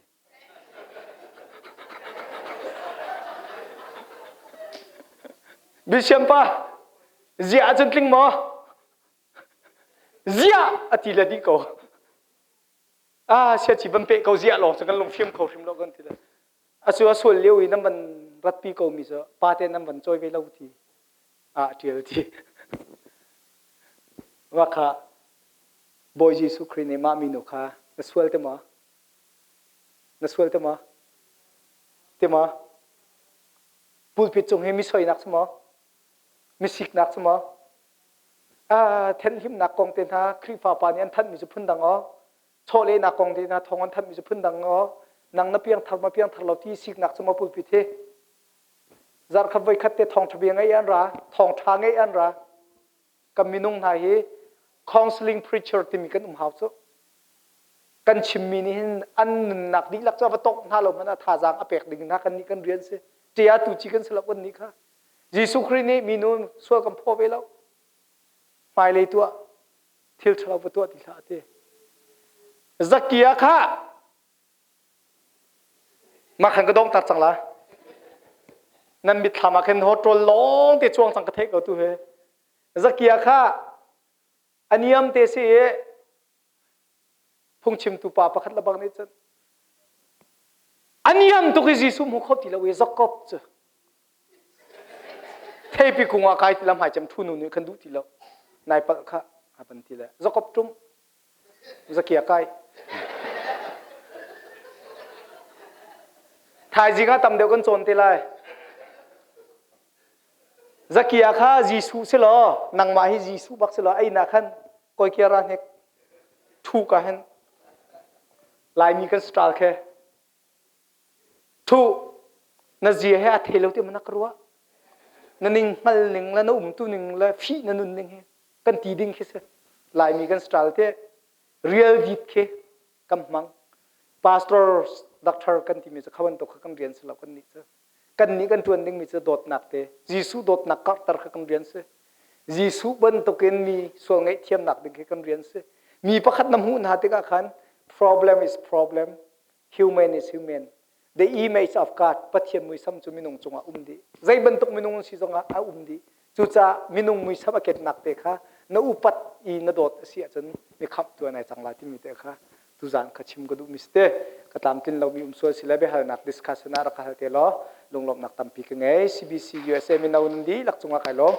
Bisiam pa ziah ahcun tling maw Ziah a ti le dih ko. Ah siaci van peh ko ziah lawng cu kan lungfim kho hrim lo kan ti le. Acu a sual lio i nan van ratpi ko mi cu pa te nan van cawi ve lo ti ah a ṭial ti. Mah kha Bawi Jesuh Khrih nih mah minu kha na sual te maw? Na sual te maw? Te maw? Pulpit cung hi mi soinak si maw? Mi siknak si maw? Ah, thenhlimnak kong te hna Khrihfa pa nih an thanhmi cu phundang aw. Chawlehnak kong te hna thawng an thanhmi cu phundang aw. Nang na piangthar ma piangthar lo ti siknak cu maw pulpit hi? Zarhkhat voikhat te thawngṭha bia ngeih an ra, thawngṭha ngeih an ra. Kan minung hna hi counseling preacher timi kan um hau cu. Kan chimmi nih hin an nunnak dihlak cu a va tongh hna lo hmanh ah thazaang a pek ding hna kan nih kan rian si. Ṭia tu ci kan si lo kan nih kha. Jesuh Khrih nih minu sual kan phaw ve lo. Hmailei tuah thil ṭhalo va tuah ti hlah a ti. Zakia kha Mah khan ka dongter cang la. Nan mitthlam ah khin hawṭawl lawng te chuang cang ka theih ko tu hi. Zakia kha a niam te si i phungchimtu pa pakhat le bang nih cun a niam tuk i Jesuh hmu kho ti lo i Jakob cu theipi kung ah kai ti lam hai cem thu nu nih khan duh ti lo nai palh kha a van ti le Jakob ṭum Zakia kai. Thaizing ah tam deuh kan cawn te lai. Zakia kha Jesuh si law nangmah hi Jesuh bak si law ei na khan koi ra hnek thu ka hen Laimi kan style khe thu na zia he a thei lo ti mana ka ruah na ning hngal ning le na umtu ning le fih na nun ning he kan ti ding khi si Laimi kan style te real deed khi kan hmang pastor doctor kan timi cu kha bantuk kha kan rian si lo kan nih cu kan nih kan tuan dingmi cu dawtnak te Jesuh dawtnak karhter kha kan rian si Jesuh bantukin mi sual ngaihthiamnak ding khi kan rian si mi pakhat na hmuh hna tikah khan problem is problem human is human the image of God Pathian muisam cu minung cungah um dih zei bantuk minung si zongah a um dih cucaah minung muisam a kennak te kha na upat i na dawt a si ahcun mi khamhtu an ai cang lai timi te kha tuzan kha chim ka duhmi si te ka tlamtlin lomi um sual si le biahalnak discussion ah rak ka hal te law lunglawmhnak tampi ka ngei CBC USA mino nan dihlak cungah kai lawm.